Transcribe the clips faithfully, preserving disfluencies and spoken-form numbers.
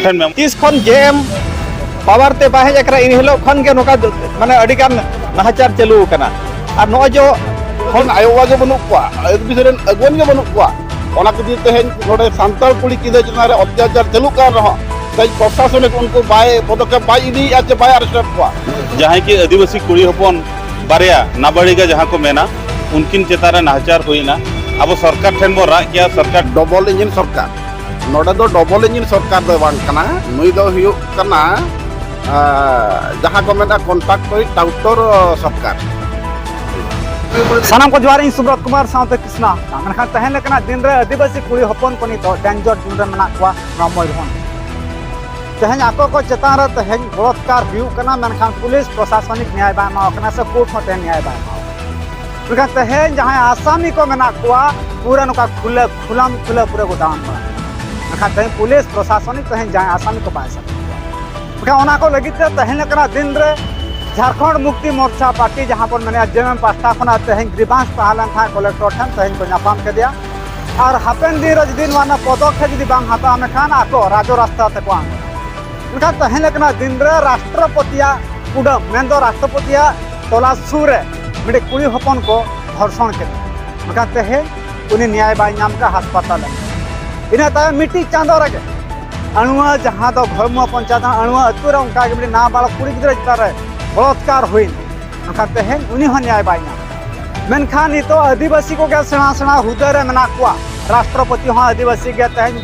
ᱴᱷᱮᱱ ᱢᱮᱢ- ᱛᱤᱥ ᱠᱷᱚᱱ ᱡᱮ ᱮᱢ ᱯᱟᱣᱟᱨ ᱛᱮ ᱵᱟᱭ ᱦᱮᱡ ᱟᱠᱟᱱᱟ, ᱤᱱ ᱦᱤᱞᱳᱜ ᱠᱷᱚᱱ ᱜᱮ ᱱᱚᱝᱠᱟ ᱫᱚ, ᱢᱟᱱᱮ, ᱟᱹᱰᱤ ᱜᱟᱱ ᱱᱟᱦᱟᱪᱟᱨ ᱪᱟᱹᱞᱩ ᱟᱠᱟᱱᱟ᱾ ᱟᱨ ᱱᱚᱜᱼᱚᱭ ᱡᱮ ᱠᱷᱚᱱ ᱟᱭᱳᱣᱟ ᱜᱮ ᱵᱟᱹᱱᱩᱜ ᱠᱚᱣᱟ, ᱟᱹᱫᱤᱵᱟᱹᱥᱤ ᱨᱮᱱ ᱟᱹᱜᱩᱣᱟᱹᱱ ᱜᱮ ᱵᱟᱹᱱᱩᱜ ᱠᱚᱣᱟ᱾ ᱚᱱᱟ ᱠᱷᱟᱹᱛᱤᱨ ᱛᱮᱦᱮᱧ ᱱᱚᱰᱮ ᱥᱟᱱᱛᱟᱲ ᱠᱩᱲᱤ ᱜᱤᱫᱽᱨᱟᱹ ᱪᱮᱛᱟᱱ ᱨᱮ ᱚᱛᱛᱟᱪᱟᱨ ᱪᱟᱹᱞᱩᱜ ᱠᱟᱱ ᱨᱮᱦᱚᱸ, ᱛᱮᱦᱮᱧ ᱯᱨᱚᱥᱟᱥᱚᱱᱤᱠ ᱩᱱᱠᱩ ᱵᱟᱭ ᱯᱚᱫᱚᱠᱷᱮᱯ ᱵᱟᱭ ᱤᱫᱤᱭᱮᱫᱼᱟ ᱪᱮ ᱵᱟᱭ ᱟᱨᱮᱥᱴ ᱮᱫ ᱠᱚᱣᱟ᱾ ᱡᱟᱦᱟᱸᱭ ᱠᱤ ᱟᱹᱫᱤᱵᱟᱹᱥᱤ ᱠᱩᱲᱤ ᱦᱚᱯᱚᱱ ᱵᱟᱨᱭᱟ ᱱᱟᱵᱟᱲᱤᱜᱟ ᱡᱟᱦᱟᱸ ᱠᱚ ᱢᱮᱱᱟ, ᱩᱱᱠᱤᱱ ᱪᱮᱛᱟᱱ ᱨᱮ ᱱᱟᱦᱟᱪᱟᱨ ᱦᱩᱭᱱᱟ᱾ ᱟᱵᱚ ᱥᱚᱨᱠᱟᱨ ᱴᱷᱮᱱ ᱵᱚᱱ ᱨᱟᱜ ᱠᱮᱭᱟ, ᱥᱚᱨᱠᱟᱨ ᱰᱚᱵᱚᱞ ᱤᱧᱡᱤᱱ ᱥᱚᱨᱠᱟᱨ᱾ ᱱᱚᱰᱮ ᱫᱚ ᱰᱚᱵᱚᱞ ᱤᱧᱡᱤᱱ ᱥᱚᱨᱠᱟᱨ ᱫᱚ ᱵᱟᱝ ᱠᱟᱱᱟ, ᱱᱩᱭ ᱫᱚ ᱦᱩᱭᱩᱜ ᱠᱟᱱᱟ, ᱟᱸ, ᱡᱟᱦᱟᱸ ᱠᱚ ᱢᱮᱱᱟ ᱠᱚᱱᱴᱨᱟᱠᱴᱚᱨ ᱴᱟᱣᱩᱴᱚᱨ ᱥᱚᱨᱠᱟᱨ᱾ ᱥᱟᱱᱟᱢ ᱠᱚ ᱡᱚᱦᱟᱨ, ᱤᱧ ᱥᱩᱵᱨᱚᱛ ᱠᱩᱢᱟᱨ ᱥᱟᱶᱛᱮ ᱠᱨᱤᱥᱱᱟ᱾ ᱢᱮᱱᱠᱷᱟᱱ ᱛᱮᱦᱮᱧ ᱞᱮᱠᱟᱱᱟᱜ ᱫᱤᱱ ᱨᱮ ᱟᱹᱫᱤᱵᱟᱹᱥᱤ ᱠᱩᱲᱤ ᱦᱚᱯᱚᱱ ᱠᱚ ᱱᱤᱛᱚᱜ ᱰᱮᱧᱡᱚᱨ ᱡᱳᱱ ᱨᱮ ᱢᱮᱱᱟᱜ ᱠᱚᱣᱟ ᱱᱚᱣᱟ ᱢᱚᱭᱩᱨᱵᱷᱚᱸᱡᱽ᱾ ᱛᱮᱦᱮᱧ ᱟᱠᱚ ᱠᱚ ᱪᱮᱛᱟᱱ ᱨᱮ ᱛᱮᱦᱮᱧ ᱵᱚᱞᱚᱛᱠᱟᱨ ᱦᱩᱭᱩᱜ ᱠᱟᱱᱟ, ᱢᱮᱱᱠᱷᱟᱱ ᱯᱩᱞᱤᱥ ᱯᱨᱚᱥᱟᱥᱚᱱᱤᱠ ᱱᱮᱭᱟᱭ ᱵᱟᱭ ᱮᱢᱟ ᱠᱟᱱᱟ ᱥᱮ ᱠᱳᱨᱴ ᱦᱚᱸ ᱛᱮᱦᱮᱧ ᱱᱮᱭᱟᱭ ᱵᱟᱭ ᱮᱢᱟ᱾ ᱢᱮᱱᱠᱷᱟᱱ ᱛᱮᱦᱮᱧ ᱡᱟᱦᱟᱸᱭ ᱟᱥᱟᱢᱤ ᱠᱚ ᱢᱮᱱᱟᱜ ᱠᱚᱣᱟ, ᱯᱩᱨᱟᱹ ᱱᱚᱝᱠᱟ ᱠᱷᱩᱞᱟᱹ ᱠᱷᱩᱞᱟᱢ ᱠᱷᱩᱞᱟᱹ ᱯᱩᱨᱟᱹ ᱠᱚ ᱫᱟᱬᱟᱱ ᱠᱟᱱᱟ᱾ ᱢᱮᱱᱠᱷᱟᱱ ᱛᱮᱦᱮᱧ ᱯᱩᱞᱤᱥ ᱯᱨᱚᱥᱟᱥᱚᱱᱤᱠ ᱛᱮᱦᱮᱧ ᱡᱟᱦᱟᱸᱭ ᱟᱥᱟᱢᱤ ᱠᱚ ᱵᱟᱭ ᱥᱟᱵ ᱠᱚᱣᱟ᱾ ᱢᱮᱱᱠᱷᱟᱱ ᱚᱱᱟ ᱠᱚ ᱞᱟᱹᱜᱤᱫ ᱛᱮ ᱛᱮᱦᱮᱧ ᱞᱮᱠᱟᱱᱟᱜ ᱫᱤᱱ ᱨᱮ ᱡᱷᱟᱲᱠᱷᱚᱸᱰ ᱢᱩᱠᱛᱤ ᱢᱳᱨᱪᱟ ᱯᱟᱨᱴᱤ, ᱡᱟᱦᱟᱸ ᱵᱚᱱ ᱢᱮᱱᱮᱫᱼᱟ ᱡᱮ ᱮᱢ ᱮᱢ ᱯᱟᱦᱴᱟ ᱠᱷᱚᱱᱟᱜ ᱛᱮᱦᱮᱧ ᱜᱨᱤᱵᱷᱟᱱᱥ ᱛᱟᱦᱮᱸ ᱞᱮᱱ ᱛᱟᱦᱮᱸᱫ ᱠᱚᱞᱮᱠᱴᱚᱨ ᱴᱷᱮᱱ, ᱛᱮᱦᱮᱧ ᱠᱚ ᱧᱟᱯᱟᱢ ᱠᱮᱫᱮᱭᱟ᱾ ᱟᱨ ᱦᱟᱯᱮᱱ ᱫᱤᱱ ᱨᱮ ᱡᱩᱫᱤ ᱱᱚᱣᱟ ᱨᱮᱱᱟᱜ ᱯᱚᱫᱚᱠᱷᱮᱯ ᱡᱩᱫᱤ ᱵᱟᱝ ᱦᱟᱛᱟᱣ ᱞᱮᱠᱷᱟᱱ ᱟᱠᱚ ᱨᱟᱡᱽ ᱨᱟᱥᱛᱟ ᱛᱮᱠᱚ ᱟᱬᱜᱚᱱᱟ᱾ ᱢᱮᱱᱠᱷᱟᱱ ᱛᱮᱦᱮᱧ ᱞᱮᱠᱟᱱᱟᱜ ᱫᱤᱱ ᱨᱮ ᱨᱟᱥᱴᱨᱚᱯᱚᱛᱤᱭᱟᱜ ᱠᱩᱰᱟᱹᱢ, ᱢᱮᱱᱫᱚ ᱨᱟᱥᱴᱨᱚᱯᱚᱛᱤᱭᱟᱜ ᱴᱚᱞᱟ ᱥᱩᱨ ᱨᱮ ᱢᱤᱫᱴᱮᱡ ᱠᱩᱲᱤ ᱦᱚᱯᱚᱱ ᱠᱚ ᱫᱷᱚᱨᱥᱚᱱ ᱠᱮᱫᱮᱭᱟ᱾ ᱢᱮᱱᱠᱷᱟᱱ ᱛᱮᱦᱮᱧ ᱩᱱᱤ ᱱᱮᱭᱟᱭ ᱵᱟᱭ ᱧᱟᱢ ᱠᱟᱜᱼᱟ, ᱦᱟᱥᱯᱟᱛᱟᱞ ᱨᱮ᱾ ᱤᱱᱟᱹ ᱛᱟᱭᱚᱢ ᱢᱤᱫᱴᱤᱡ ᱪᱟᱸᱫᱳ ᱨᱮᱜᱮ ᱟᱹᱬᱩᱣᱟᱹ, ᱡᱟᱦᱟᱸ ᱫᱚ ᱜᱷᱚᱲᱢᱩᱣᱟ ᱯᱚᱧᱪᱟᱭᱮᱛ ᱟᱹᱬᱩᱣᱟᱹ ᱟᱹᱛᱩ ᱨᱮ ᱚᱱᱠᱟ ᱜᱮ ᱢᱤᱫᱴᱤᱡ ᱱᱟᱵᱟᱞᱚᱠ ᱠᱩᱲᱤ ᱜᱤᱫᱽᱨᱟᱹ ᱪᱮᱛᱟᱱ ᱨᱮ ᱵᱚᱞᱚᱛᱠᱟᱨ ᱦᱩᱭᱱᱟ᱾ ᱢᱮᱱᱠᱷᱟᱱ ᱛᱮᱦᱮᱧ ᱩᱱᱤ ᱦᱚᱸ ᱱᱮᱭᱟᱭ ᱵᱟᱭ ᱧᱟᱢ᱾ ᱢᱮᱱᱠᱷᱟᱱ ᱱᱤᱛᱚᱜ ᱟᱹᱫᱤᱵᱟᱹᱥᱤ ᱠᱚᱜᱮ ᱥᱮᱬᱟ ᱥᱮᱬᱟ ᱦᱩᱫᱟᱹ ᱨᱮ ᱢᱮᱱᱟᱜ ᱠᱚᱣᱟ᱾ ᱨᱟᱥᱴᱨᱚᱯᱚᱛᱤ ᱦᱚᱸ ᱟᱹᱫᱤᱵᱟᱹᱥᱤ ᱜᱮ, ᱛᱮᱦᱮᱧ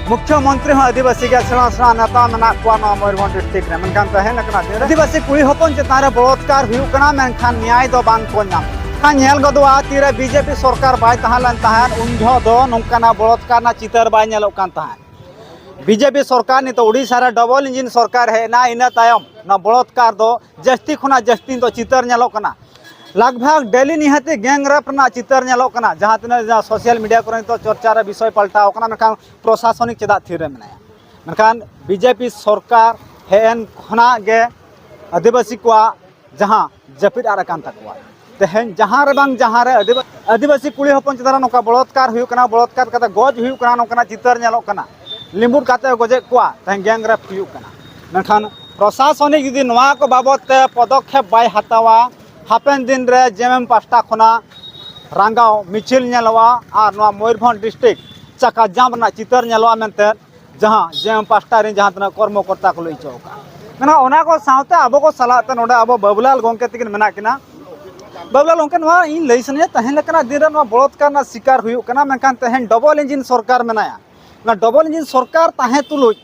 ᱢᱩᱠᱷᱭᱚᱢᱚᱱᱛᱨᱤ ᱦᱚᱸ ᱟᱹᱫᱤᱵᱟᱹᱥᱤ ᱜᱮ, ᱥᱮᱬᱟ ᱥᱮᱬᱟ ᱱᱮᱛᱟ ᱢᱮᱱᱟᱜ ᱠᱚᱣᱟ ᱱᱚᱣᱟ ᱢᱚᱭᱩᱨᱵᱷᱚᱸᱡᱽ ᱰᱤᱥᱴᱨᱤᱠᱴ ᱨᱮ᱾ ᱢᱮᱱᱠᱷᱟᱱ ᱛᱮᱦᱮᱧ ᱞᱮᱠᱟᱱᱟᱜ ᱫᱤᱱ ᱨᱮ ᱟᱹᱫᱤᱵᱟᱹᱥᱤ ᱠᱩᱲᱤ ᱦᱚᱯᱚᱱ ᱪᱮᱛᱟᱱ ᱨᱮ ᱵᱚᱞᱚᱛᱠᱟᱨ ᱦᱩᱭᱩᱜ ᱠᱟᱱᱟ, ᱢᱮᱱᱠᱷᱟᱱ ᱱᱮᱭᱟᱭ ᱫᱚ ᱵᱟᱝ ᱠᱚ ᱧᱟᱢ᱾ ᱠᱷᱟᱱ ᱧᱮᱞ ᱜᱚᱫᱚᱜᱼᱟ, ᱛᱤᱨᱮ ᱵᱤᱡᱮᱯᱤ ᱥᱚᱨᱠᱟᱨ ᱵᱟᱭ ᱛᱟᱦᱮᱸ ᱞᱮᱱ ᱛᱟᱦᱮᱸᱫ, ᱩᱱ ᱡᱚᱦᱚᱜ ᱫᱚ ᱱᱚᱝᱠᱟᱱᱟᱜ ᱵᱚᱞᱚᱛᱠᱟᱨ ᱨᱮᱱᱟᱜ ᱪᱤᱛᱟᱹᱨ ᱵᱟᱭ ᱧᱮᱞᱚᱜ ᱠᱟᱱ ᱛᱟᱦᱮᱸᱫ᱾ ᱵᱤᱡᱮᱯᱤ ᱥᱚᱨᱠᱟᱨ ᱱᱤᱛᱚᱜ ᱩᱲᱤᱥᱥᱟ ᱨᱮ ᱰᱚᱵᱚᱞ ᱤᱧᱡᱤᱱ ᱥᱚᱨᱠᱟᱨ ᱦᱮᱡ ᱮᱱᱟ, ᱤᱱᱟᱹ ᱛᱟᱭᱚᱢ ᱱᱚᱣᱟ ᱵᱚᱞᱚᱛᱠᱟᱨ ᱫᱚ ᱡᱟᱹᱥᱛᱤ ᱠᱷᱚᱱᱟᱜ ᱡᱟᱹᱥᱛᱤ ᱱᱤᱛᱚᱜ ᱪᱤᱛᱟᱹᱨ ᱧᱮᱞᱚᱜ ᱠᱟᱱᱟ᱾ ᱞᱟᱜᱽ ᱵᱷᱟᱜᱽ ᱰᱮᱞᱤ ᱱᱤᱦᱟᱹᱛᱤ ᱜᱮᱝ ᱨᱮᱯ ᱨᱮᱱᱟᱜ ᱪᱤᱛᱟᱹᱨ ᱧᱮᱞᱚᱜ ᱠᱟᱱᱟ, ᱡᱟᱦᱟᱸ ᱛᱤᱱᱟᱹᱜ ᱥᱳᱥᱟᱞ ᱢᱤᱰᱤᱭᱟ ᱠᱚᱨᱮ ᱱᱤᱛᱚᱜ ᱪᱚᱨᱪᱟ ᱨᱮ ᱵᱤᱥᱚᱭ ᱯᱟᱞᱴᱟᱣ ᱠᱟᱱᱟ᱾ ᱢᱮᱱᱠᱷᱟᱱ ᱯᱨᱚᱥᱟᱥᱚᱱᱤᱠ ᱪᱮᱫᱟᱜ ᱛᱷᱤᱨ ᱨᱮ ᱢᱮᱱᱟᱭᱟ? ᱢᱮᱱᱠᱷᱟᱱ ᱵᱤᱡᱮᱯᱤ ᱥᱚᱨᱠᱟᱨ ᱦᱮᱡ ᱮᱱ ᱠᱷᱚᱱᱟᱜ ᱜᱮ ᱟᱹᱫᱤᱵᱟᱹᱥᱤ ᱠᱚᱣᱟᱜ ᱡᱟᱦᱟᱸ ᱡᱟᱹᱯᱤᱫ ᱟᱫ ᱟᱠᱟᱱ ᱛᱟᱠᱚᱣᱟ, ᱛᱮᱦᱮᱧ ᱡᱟᱦᱟᱸ ᱨᱮ ᱵᱟᱝ ᱡᱟᱦᱟᱸ ᱨᱮ ᱟᱹᱫᱤᱵᱟ-, ᱟᱹᱫᱤᱵᱟᱹᱥᱤ ᱠᱩᱲᱤ ᱦᱚᱯᱚᱱ ᱪᱮᱛᱟᱱ ᱨᱮ ᱱᱚᱝᱠᱟ ᱵᱚᱞᱚᱛᱠᱟᱨ ᱦᱩᱭᱩᱜ ᱠᱟᱱᱟ, ᱵᱚᱞᱚᱛᱠᱟᱨ ᱠᱟᱛᱮ ᱜᱚᱡ ᱦᱩᱭᱩᱜ ᱠᱟᱱᱟ, ᱱᱚᱝᱠᱟᱱᱟᱜ ᱪᱤᱛᱟᱹᱨ ᱧᱮᱞᱚᱜ ᱠᱟᱱᱟ᱾ ᱞᱤᱢᱵᱩᱫ ᱠᱟᱛᱮ ᱜᱚᱡᱮᱫ ᱠᱚᱣᱟ, ᱛᱮᱦᱮᱧ ᱜᱮᱝ ᱨᱮᱯ ᱦᱩᱭᱩᱜ ᱠᱟᱱᱟ᱾ ᱢᱮᱱᱠᱷᱟᱱ ᱯᱨᱚᱥᱟᱥᱚᱱᱤᱠ ᱡᱩᱫᱤ ᱱᱚᱣᱟ ᱠᱚ ᱵᱟᱵᱚᱫ ᱛᱮ ᱯᱚᱫᱚᱠᱷᱮᱯ ᱵᱟᱭ ᱦᱟᱛᱟᱣᱟ, ᱦᱟᱯᱮᱱ ᱫᱤᱱ ᱨᱮ ᱡᱮ ᱮᱢ ᱮᱢ ᱯᱟᱥᱴᱟ ᱠᱷᱚᱱᱟᱜ ᱨᱟᱸᱜᱟᱣ ᱢᱤᱪᱷᱤᱞ ᱧᱮᱞᱚᱜᱼᱟ ᱟᱨ ᱱᱚᱣᱟ ᱢᱚᱭᱩᱨᱵᱷᱚᱸᱡᱽ ᱰᱤᱥᱴᱨᱤᱠᱴ ᱪᱟᱠᱟ ᱡᱟᱢ ᱨᱮᱱᱟᱜ ᱪᱤᱛᱟᱹᱨ ᱧᱮᱞᱚᱜᱼᱟ ᱢᱮᱱᱛᱮ ᱡᱟᱦᱟᱸ ᱡᱮ ᱮᱢ ᱮᱢ ᱯᱟᱥᱴᱟ ᱨᱮᱱ ᱡᱟᱦᱟᱸ ᱛᱤᱱᱟᱹᱜ ᱠᱚᱨᱢᱚᱠᱚᱨᱛᱟ ᱠᱚ ᱞᱟᱹᱭ ᱦᱚᱪᱚ ᱟᱠᱟᱫᱼᱟ᱾ ᱢᱮᱱᱠᱷᱟᱱ ᱚᱱᱟ ᱠᱚ ᱥᱟᱶᱛᱮ ᱟᱵᱚ ᱠᱚ ᱥᱟᱞᱟᱜ ᱛᱮ ᱱᱚᱰᱮ ᱟᱵᱚ ᱵᱟᱹᱵᱩᱞᱟᱞ ᱜᱚᱢᱠᱮ ᱛᱤᱠᱤᱱ ᱢᱮᱱᱟᱜ ᱠᱤᱱᱟ᱾ ᱵᱟᱹᱵᱩᱞᱟᱞ ᱜᱚᱢᱠᱮ, ᱱᱚᱣᱟ ᱤᱧ ᱞᱟᱹᱭ ᱥᱟᱱᱟᱧᱟ, ᱛᱮᱦᱮᱧ ᱞᱮᱠᱟᱱᱟᱜ ᱫᱤᱱ ᱨᱮ ᱱᱚᱣᱟ ᱵᱚᱞᱚᱛᱠᱟᱨ ᱨᱮᱱᱟᱜ ᱥᱤᱠᱟᱨ ᱦᱩᱭᱩᱜ ᱠᱟᱱᱟ, ᱢᱮᱱᱠᱷᱟᱱ ᱛᱮᱦᱮᱧ ᱰᱚᱵᱚᱞ ᱤᱧᱡᱤᱱ ᱥᱚᱨᱠᱟᱨ ᱢᱮᱱᱟᱭᱟ᱾ ᱚᱱᱟ ᱰᱚᱵᱚᱞ ᱤᱧᱡᱤᱱ ᱥᱚᱨᱠᱟᱨ ᱛᱟᱦᱮᱸ ᱛᱩᱞᱩᱡ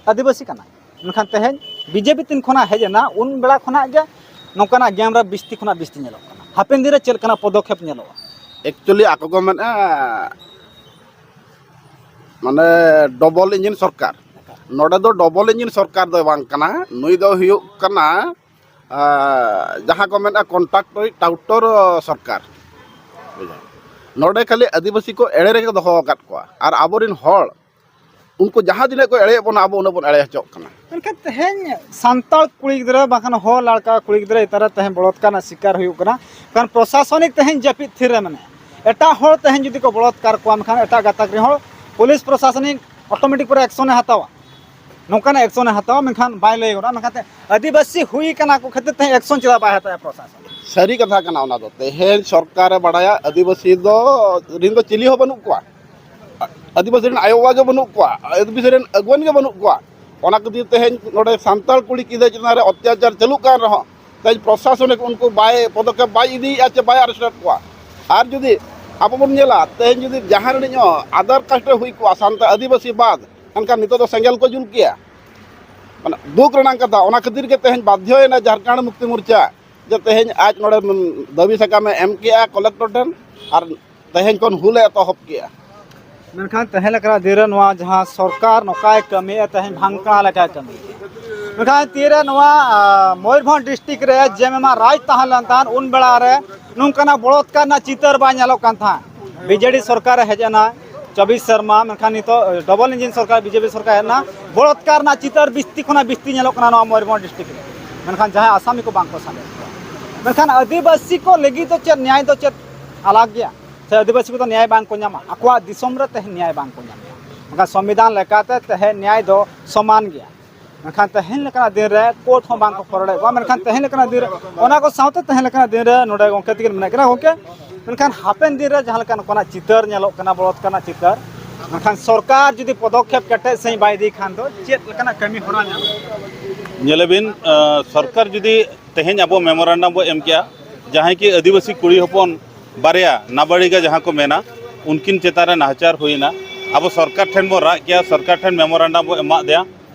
ᱟᱹᱫᱤᱵᱟᱹᱥᱤ ᱠᱟᱱᱟᱭ, ᱢᱮᱱᱠᱷᱟᱱ ᱛᱮᱦᱮᱧ ᱵᱤᱡᱮᱯᱤ ᱛᱤᱱ ᱠᱷᱚᱱᱟᱜ ᱦᱮᱡ ᱮᱱᱟ, ᱩᱱ ᱵᱮᱲᱟ ᱠᱷᱚᱱᱟᱜ ᱜᱮ ᱱᱚᱝᱠᱟᱱᱟᱜ ᱜᱮᱝ ᱨᱮᱯ ᱵᱤᱥᱛᱤ ᱠᱷᱚᱱᱟᱜ ᱵᱤᱥᱛᱤ ᱧᱮᱞᱚᱜ ᱠᱟᱱᱟ᱾ ᱦᱟᱯᱮᱱ ᱫᱤᱱ ᱨᱮ ᱪᱮᱫ ᱞᱮᱠᱟᱱᱟᱜ ᱯᱚᱫᱚᱠᱷᱮᱯ ᱧᱮᱞᱚᱜᱼᱟ? ᱮᱠᱪᱩᱭᱮᱞᱤ ᱟᱠᱚ ᱠᱚ ᱢᱮᱱᱮᱫᱼᱟ, ᱢᱟᱱᱮ, ᱰᱚᱵᱚᱞ ᱤᱧᱡᱤᱱ ᱥᱚᱨᱠᱟᱨ᱾ ᱱᱚᱰᱮ ᱫᱚ ᱰᱚᱵᱚᱞ ᱤᱧᱡᱤᱱ ᱥᱚᱨᱠᱟᱨ ᱫᱚ ᱵᱟᱝ ᱠᱟᱱᱟ, ᱱᱩᱭ ᱫᱚ ᱦᱩᱭᱩᱜ ᱠᱟᱱᱟ, ᱟᱸ, ᱡᱟᱦᱟᱸ ᱠᱚ ᱢᱮᱱᱟ ᱠᱚᱱᱴᱨᱟᱠᱴᱚᱨ ᱴᱟᱣᱴᱚᱨ ᱥᱚᱨᱠᱟᱨ᱾ ᱵᱩᱡᱷᱟᱹᱣ? ᱱᱚᱰᱮ ᱠᱷᱟᱹᱞᱤ ᱟᱹᱫᱤᱵᱟᱹᱥᱤ ᱠᱚ ᱮᱲᱮ ᱨᱮᱜᱮ ᱫᱚᱦᱚ ᱟᱠᱟᱫ ᱠᱚᱣᱟ, ᱟᱨ ᱟᱵᱚᱨᱮᱱ ᱦᱚᱲ ᱩᱱᱠᱩ ᱡᱟᱦᱟᱸ ᱛᱤᱱᱟᱹᱜ ᱠᱚ ᱮᱲᱮᱭᱮᱫ ᱵᱚᱱᱟ, ᱟᱵᱚ ᱩᱱᱟᱹᱜ ᱵᱚᱱ ᱮᱲᱮ ᱦᱚᱪᱚᱜ ᱠᱟᱱᱟ᱾ ᱢᱮᱱᱠᱷᱟᱱ ᱛᱮᱦᱮᱧ ᱥᱟᱱᱛᱟᱲ ᱠᱩᱲᱤ ᱜᱤᱫᱽᱨᱟᱹ ᱵᱟᱝᱠᱷᱟᱱ ᱦᱚᱲ ᱞᱟᱲᱠᱟ ᱠᱩᱲᱤ ᱜᱤᱫᱽᱨᱟᱹ ᱪᱮᱛᱟᱱ ᱨᱮ ᱛᱮᱦᱮᱧ ᱵᱚᱞᱚᱛᱠᱟᱨ ᱨᱮᱱᱟᱜ ᱥᱤᱠᱟᱨ ᱦᱩᱭᱩᱜ ᱠᱟᱱᱟ᱾ ᱢᱮᱱᱠᱷᱟᱱ ᱯᱨᱚᱥᱟᱥᱚᱱᱤᱠ ᱛᱮᱦᱮᱧ ᱡᱟᱹᱯᱤᱫ ᱛᱷᱤᱨ ᱨᱮ ᱢᱮᱱᱟᱭᱟ᱾ ᱮᱴᱟᱜ ᱦᱚᱲ ᱛᱮᱦᱮᱧ ᱡᱩᱫᱤ ᱠᱚ ᱵᱚᱞᱚᱛᱠᱟᱨ ᱠᱚᱣᱟ, ᱢᱮᱱᱠᱷᱟᱱ ᱮᱴᱟᱜ ᱜᱟᱛᱟᱠ ᱨᱮᱱ ᱦᱚᱲ ᱯᱩᱞᱤᱥ ᱯᱨᱚᱥᱟᱥᱚᱱᱤᱠ ᱚᱴᱳᱢᱮᱴᱤᱠ ᱯᱩᱨᱟᱹ ᱮᱠᱥᱚᱱᱮ ᱦᱟᱛᱟᱣᱟ, ᱱᱚᱝᱠᱟᱱᱟᱜ ᱮᱠᱥᱚᱱᱮ ᱦᱟᱛᱟᱣᱟ, ᱢᱮᱱᱠᱷᱟᱱ ᱵᱟᱭ ᱞᱟᱹᱭ ᱜᱚᱫᱟ᱾ ᱢᱮᱱᱠᱷᱟᱱ ᱛᱮ ᱟᱹᱫᱤᱵᱟᱹᱥᱤ ᱦᱩᱭ ᱠᱟᱱᱟ ᱠᱚ ᱠᱷᱟᱹᱛᱤᱨ ᱛᱮ ᱮᱠᱥᱚᱱ ᱪᱮᱫᱟᱜ ᱵᱟᱭ ᱦᱟᱛᱟᱣᱟ ᱯᱨᱚᱥᱟᱥᱚᱱ? ᱥᱟᱹᱨᱤ ᱠᱟᱛᱷᱟ ᱠᱟᱱᱟ ᱚᱱᱟ ᱫᱚ᱾ ᱛᱮᱦᱮᱧ ᱥᱚᱨᱠᱟᱨᱮ ᱵᱟᱲᱟᱭᱟ ᱟᱹᱫᱤᱵᱟᱹᱥᱤ ᱫᱚ ᱨᱤᱱ ᱫᱚ ᱪᱤᱞᱤ ᱦᱚᱸ ᱵᱟᱹᱱᱩᱜ ᱠᱚᱣᱟ, ᱟᱹᱫᱤᱵᱟᱹᱥᱤ ᱨᱮᱱ ᱟᱭᱳ ᱵᱟᱵᱟ ᱜᱮ ᱵᱟᱹᱱᱩᱜ ᱠᱚᱣᱟ, ᱟᱹᱫᱤᱵᱟᱹᱥᱤ ᱨᱮᱱ ᱟᱹᱜᱩᱣᱟᱹᱱ ᱜᱮ ᱵᱟᱹᱱᱩᱜ ᱠᱚᱣᱟ᱾ ᱚᱱᱟ ᱠᱷᱟᱹᱛᱤᱨ ᱛᱮᱦᱮᱧ ᱱᱚᱰᱮ ᱥᱟᱱᱛᱟᱲ ᱠᱩᱲᱤ ᱜᱤᱫᱽᱨᱟᱹ ᱪᱮᱛᱟᱱ ᱨᱮ ᱚᱛᱛᱟᱪᱟᱨ ᱪᱟᱹᱞᱩᱜ ᱠᱟᱱ ᱨᱮᱦᱚᱸ, ᱛᱮᱦᱮᱧ ᱯᱨᱚᱥᱟᱥᱚᱱᱤᱠ ᱩᱱᱠᱩ ᱵᱟᱭ ᱯᱚᱫᱚᱠᱷᱮᱯ ᱵᱟᱭ ᱤᱫᱤᱭᱮᱫᱼᱟ ᱪᱮ ᱵᱟᱭ ᱟᱨᱮᱥᱴᱮᱫ ᱠᱚᱣᱟ᱾ ᱟᱨ ᱡᱩᱫᱤ ᱟᱵᱚ ᱵᱚᱱ ᱧᱮᱞᱟ, ᱛᱮᱦᱮᱧ ᱡᱩᱫᱤ ᱡᱟᱦᱟᱸ ᱨᱤᱱᱤᱡ ᱦᱚᱸ ᱟᱫᱟᱨ ᱠᱟᱥᱴ ᱨᱮ ᱦᱩᱭ ᱠᱚᱜᱼᱟ, ᱥᱟᱱᱛᱟᱲ ᱟᱹᱫᱤᱵᱟᱹᱥᱤ ᱵᱟᱫ, ᱮᱱᱠᱷᱟᱱ ᱱᱤᱛᱚᱜ ᱫᱚ ᱥᱮᱸᱜᱮᱞ ᱠᱚ ᱡᱩᱞ ᱠᱮᱭᱟ᱾ ᱢᱟᱱᱮ, ᱫᱩᱠ ᱨᱮᱱᱟᱜ ᱠᱟᱛᱷᱟ᱾ ᱚᱱᱟ ᱠᱷᱟᱹᱛᱤᱨ ᱜᱮ ᱛᱮᱦᱮᱧ ᱵᱟᱫᱽᱫᱷᱚᱭᱮᱱᱟ ᱡᱷᱟᱲᱠᱷᱚᱸᱰ ᱢᱩᱠᱛᱤ ᱢᱳᱨᱪᱟ, ᱡᱮ ᱛᱮᱦᱮᱧ ᱟᱡ ᱱᱚᱰᱮ ᱫᱟᱹᱵᱤ ᱥᱟᱠᱟᱢᱮ ᱮᱢ ᱠᱮᱜᱼᱟ ᱠᱚᱞᱮᱠᱴᱚᱨ ᱴᱷᱮᱱ, ᱟᱨ ᱛᱮᱦᱮᱧ ᱠᱷᱚᱱ ᱦᱩᱞ ᱮ ᱮᱛᱚᱦᱚᱵ ᱠᱮᱜᱼᱟ᱾ ᱢᱮᱱᱠᱷᱟᱱ ᱛᱮᱦᱮᱧ ᱞᱮᱠᱟᱱᱟᱜ ᱫᱤᱱ ᱨᱮ ᱱᱚᱣᱟ ᱡᱟᱦᱟᱸ ᱥᱚᱨᱠᱟᱨ ᱱᱚᱝᱠᱟᱭ ᱠᱟᱹᱢᱤᱭᱮᱫᱼᱟ, ᱛᱮᱦᱮᱧ ᱵᱷᱟᱝᱠᱟ ᱞᱮᱠᱟᱭ ᱠᱟᱹᱢᱤᱭᱮᱫᱼᱟ᱾ ᱢᱮᱱᱠᱷᱟᱱ ᱛᱤᱨᱮ ᱱᱚᱣᱟ, ᱟ, ᱢᱚᱭᱩᱨᱵᱷᱚᱸᱡᱽ ᱰᱤᱥᱴᱨᱤᱠᱴ ᱨᱮ ᱡᱮ ᱮᱢ ᱮᱢ ᱟᱜ ᱨᱟᱡᱽ ᱛᱟᱦᱮᱸ ᱞᱮᱱ ᱛᱟᱦᱮᱸᱫ, ᱩᱱ ᱵᱮᱲᱟ ᱨᱮ ᱱᱚᱝᱠᱟᱱᱟᱜ ᱵᱚᱞᱚᱛᱠᱟᱨ ᱨᱮᱱᱟᱜ ᱪᱤᱛᱟᱹᱨ ᱵᱟᱭ ᱧᱮᱞᱚᱜ ᱠᱟᱱ ᱛᱟᱦᱮᱸᱫ᱾ ᱵᱤᱡᱮᱰᱤ ᱥᱚᱨᱠᱟᱨᱮ ᱦᱮᱡ ᱮᱱᱟ ᱪᱚᱵᱵᱤᱥ ᱥᱮᱨᱢᱟ, ᱢᱮᱱᱠᱷᱟᱱ ᱱᱤᱛᱚᱜ ᱰᱚᱵᱚᱞ ᱤᱧᱡᱤᱱ ᱥᱚᱨᱠᱟᱨ, ᱵᱤᱡᱮᱯᱤ ᱥᱚᱨᱠᱟᱨ ᱦᱮᱡ ᱮᱱᱟ, ᱵᱚᱞᱚᱛᱠᱟᱨ ᱨᱮᱱᱟᱜ ᱪᱤᱛᱟᱹᱨ ᱵᱤᱥᱛᱤ ᱠᱷᱚᱱᱟᱜ ᱵᱤᱥᱛᱤ ᱧᱮᱞᱚᱜ ᱠᱟᱱᱟ ᱱᱚᱣᱟ ᱢᱚᱭᱩᱨᱵᱷᱚᱸᱡᱽ ᱰᱤᱥᱴᱨᱤᱠᱴ ᱨᱮ᱾ ᱢᱮᱱᱠᱷᱟᱱ ᱡᱟᱦᱟᱸᱭ ᱟᱥᱟᱢᱤ ᱠᱚ ᱵᱟᱝ ᱠᱚ ᱥᱟᱵᱮᱫ ᱠᱚᱣᱟ᱾ ᱢᱮᱱᱠᱷᱟᱱ ᱟᱹᱫᱤᱵᱟᱹᱥᱤ ᱠᱚ ᱞᱟᱹᱜᱤᱫ ᱫᱚ ᱪᱮᱫ ᱱᱮᱭᱟᱭ ᱫᱚ ᱪᱮᱫ ᱟᱞᱟᱜᱽ ᱜᱮᱭᱟ? ᱥᱮ ᱟᱹᱫᱤᱵᱟᱹᱥᱤ ᱠᱚᱫᱚ ᱱᱮᱭᱟᱭ ᱵᱟᱝ ᱠᱚ ᱧᱟᱢᱟ? ᱟᱠᱚᱣᱟᱜ ᱫᱤᱥᱚᱢ ᱨᱮ ᱛᱮᱦᱮᱧ ᱱᱮᱭᱟᱭ ᱵᱟᱝ ᱠᱚ ᱧᱟᱢᱟ᱾ ᱢᱮᱱᱠᱷᱟᱱ ᱥᱚᱝᱵᱤᱫᱷᱟᱱ ᱞᱮᱠᱟᱛᱮ ᱛᱮᱦᱮᱧ ᱱᱮᱭᱟᱭ ᱫᱚ ᱥᱚᱢᱟᱱ ᱜᱮᱭᱟ᱾ ᱢᱮᱱᱠᱷᱟᱱ ᱛᱮᱦᱮᱧ ᱞᱮᱠᱟᱱᱟᱜ ᱫᱤᱱ ᱨᱮ ᱠᱳᱨᱴ ᱦᱚᱸ ᱵᱟᱝ ᱠᱚ ᱠᱚᱨᱚᱲᱮᱫ ᱠᱚᱣᱟ᱾ ᱢᱮᱱᱠᱷᱟᱱ ᱛᱮᱦᱮᱧ ᱞᱮᱠᱟᱱᱟᱜ ᱫᱤᱱ ᱨᱮ, ᱚᱱᱟ ᱠᱚ ᱥᱟᱶᱛᱮ ᱛᱮᱦᱮᱧ ᱞᱮᱠᱟᱱᱟᱜ ᱫᱤᱱ ᱨᱮ ᱱᱚᱰᱮ ᱜᱚᱢᱠᱮ ᱛᱤᱠᱤᱱ ᱢᱮᱱᱟᱜ ᱠᱤᱱᱟ ᱜᱚᱢᱠᱮ, ᱢᱮᱱᱠᱷᱟᱱ ᱦᱟᱯᱮᱱ ᱫᱤᱱ ᱨᱮ ᱡᱟᱦᱟᱸ ᱞᱮᱠᱟ ᱱᱚᱝᱠᱟᱱᱟᱜ ᱪᱤᱛᱟᱹᱨ ᱧᱮᱞᱚᱜ ᱠᱟᱱᱟ, ᱵᱚᱞᱚᱛᱠᱟᱨ ᱨᱮᱱᱟᱜ ᱪᱤᱛᱟᱹᱨ, ᱢᱮᱱᱠᱷᱟᱱ ᱥᱚᱨᱠᱟᱨ ᱡᱩᱫᱤ ᱯᱚᱫᱚᱠᱷᱮᱯ ᱠᱮᱴᱮᱡ ᱥᱟᱺᱦᱤᱡ ᱵᱟᱭ ᱤᱫᱤᱭ ᱠᱷᱟᱱ ᱫᱚ ᱪᱮᱫ ᱞᱮᱠᱟᱱᱟᱜ ᱠᱟᱹᱢᱤ ᱦᱚᱨᱟ ᱧᱟᱢᱚᱜᱼᱟ? ᱧᱮᱞᱮᱵᱤᱱ, ᱟᱸ, ᱥᱚᱨᱠᱟᱨ ᱡᱩᱫᱤ ᱛᱮᱦᱮᱧ ᱟᱵᱚ ᱢᱮᱢᱳᱨᱟᱱᱰᱟᱢ ᱵᱚ ᱮᱢ ᱠᱮᱜᱼᱟ, ᱡᱟᱦᱟᱸᱭ ᱠᱤ ᱟᱹᱫᱤᱵᱟᱹᱥᱤ ᱠᱩᱲᱤ ᱦᱚᱯᱚᱱ ᱵᱟᱨᱭᱟ ᱱᱟᱵᱟᱲᱤᱜᱟ ᱡᱟᱦᱟᱸ ᱠᱚ ᱢᱮᱱᱟ, ᱩᱱᱠᱤᱱ ᱪᱮᱛᱟᱱ ᱨᱮ ᱱᱟᱦᱟᱪᱟᱨ ᱦᱩᱭᱱᱟ, ᱟᱵᱚ ᱥᱚᱨᱠᱟᱨ ᱴᱷᱮᱱ ᱵᱚ ᱨᱟᱜ ᱠᱮᱜᱼᱟ, ᱥᱚᱨᱠᱟᱨ ᱴᱷᱮᱱ ᱢᱮᱢᱳᱨᱟᱱᱰᱟᱢ ᱵᱚ ᱮᱢᱟᱫ ᱫᱮᱭᱟ᱾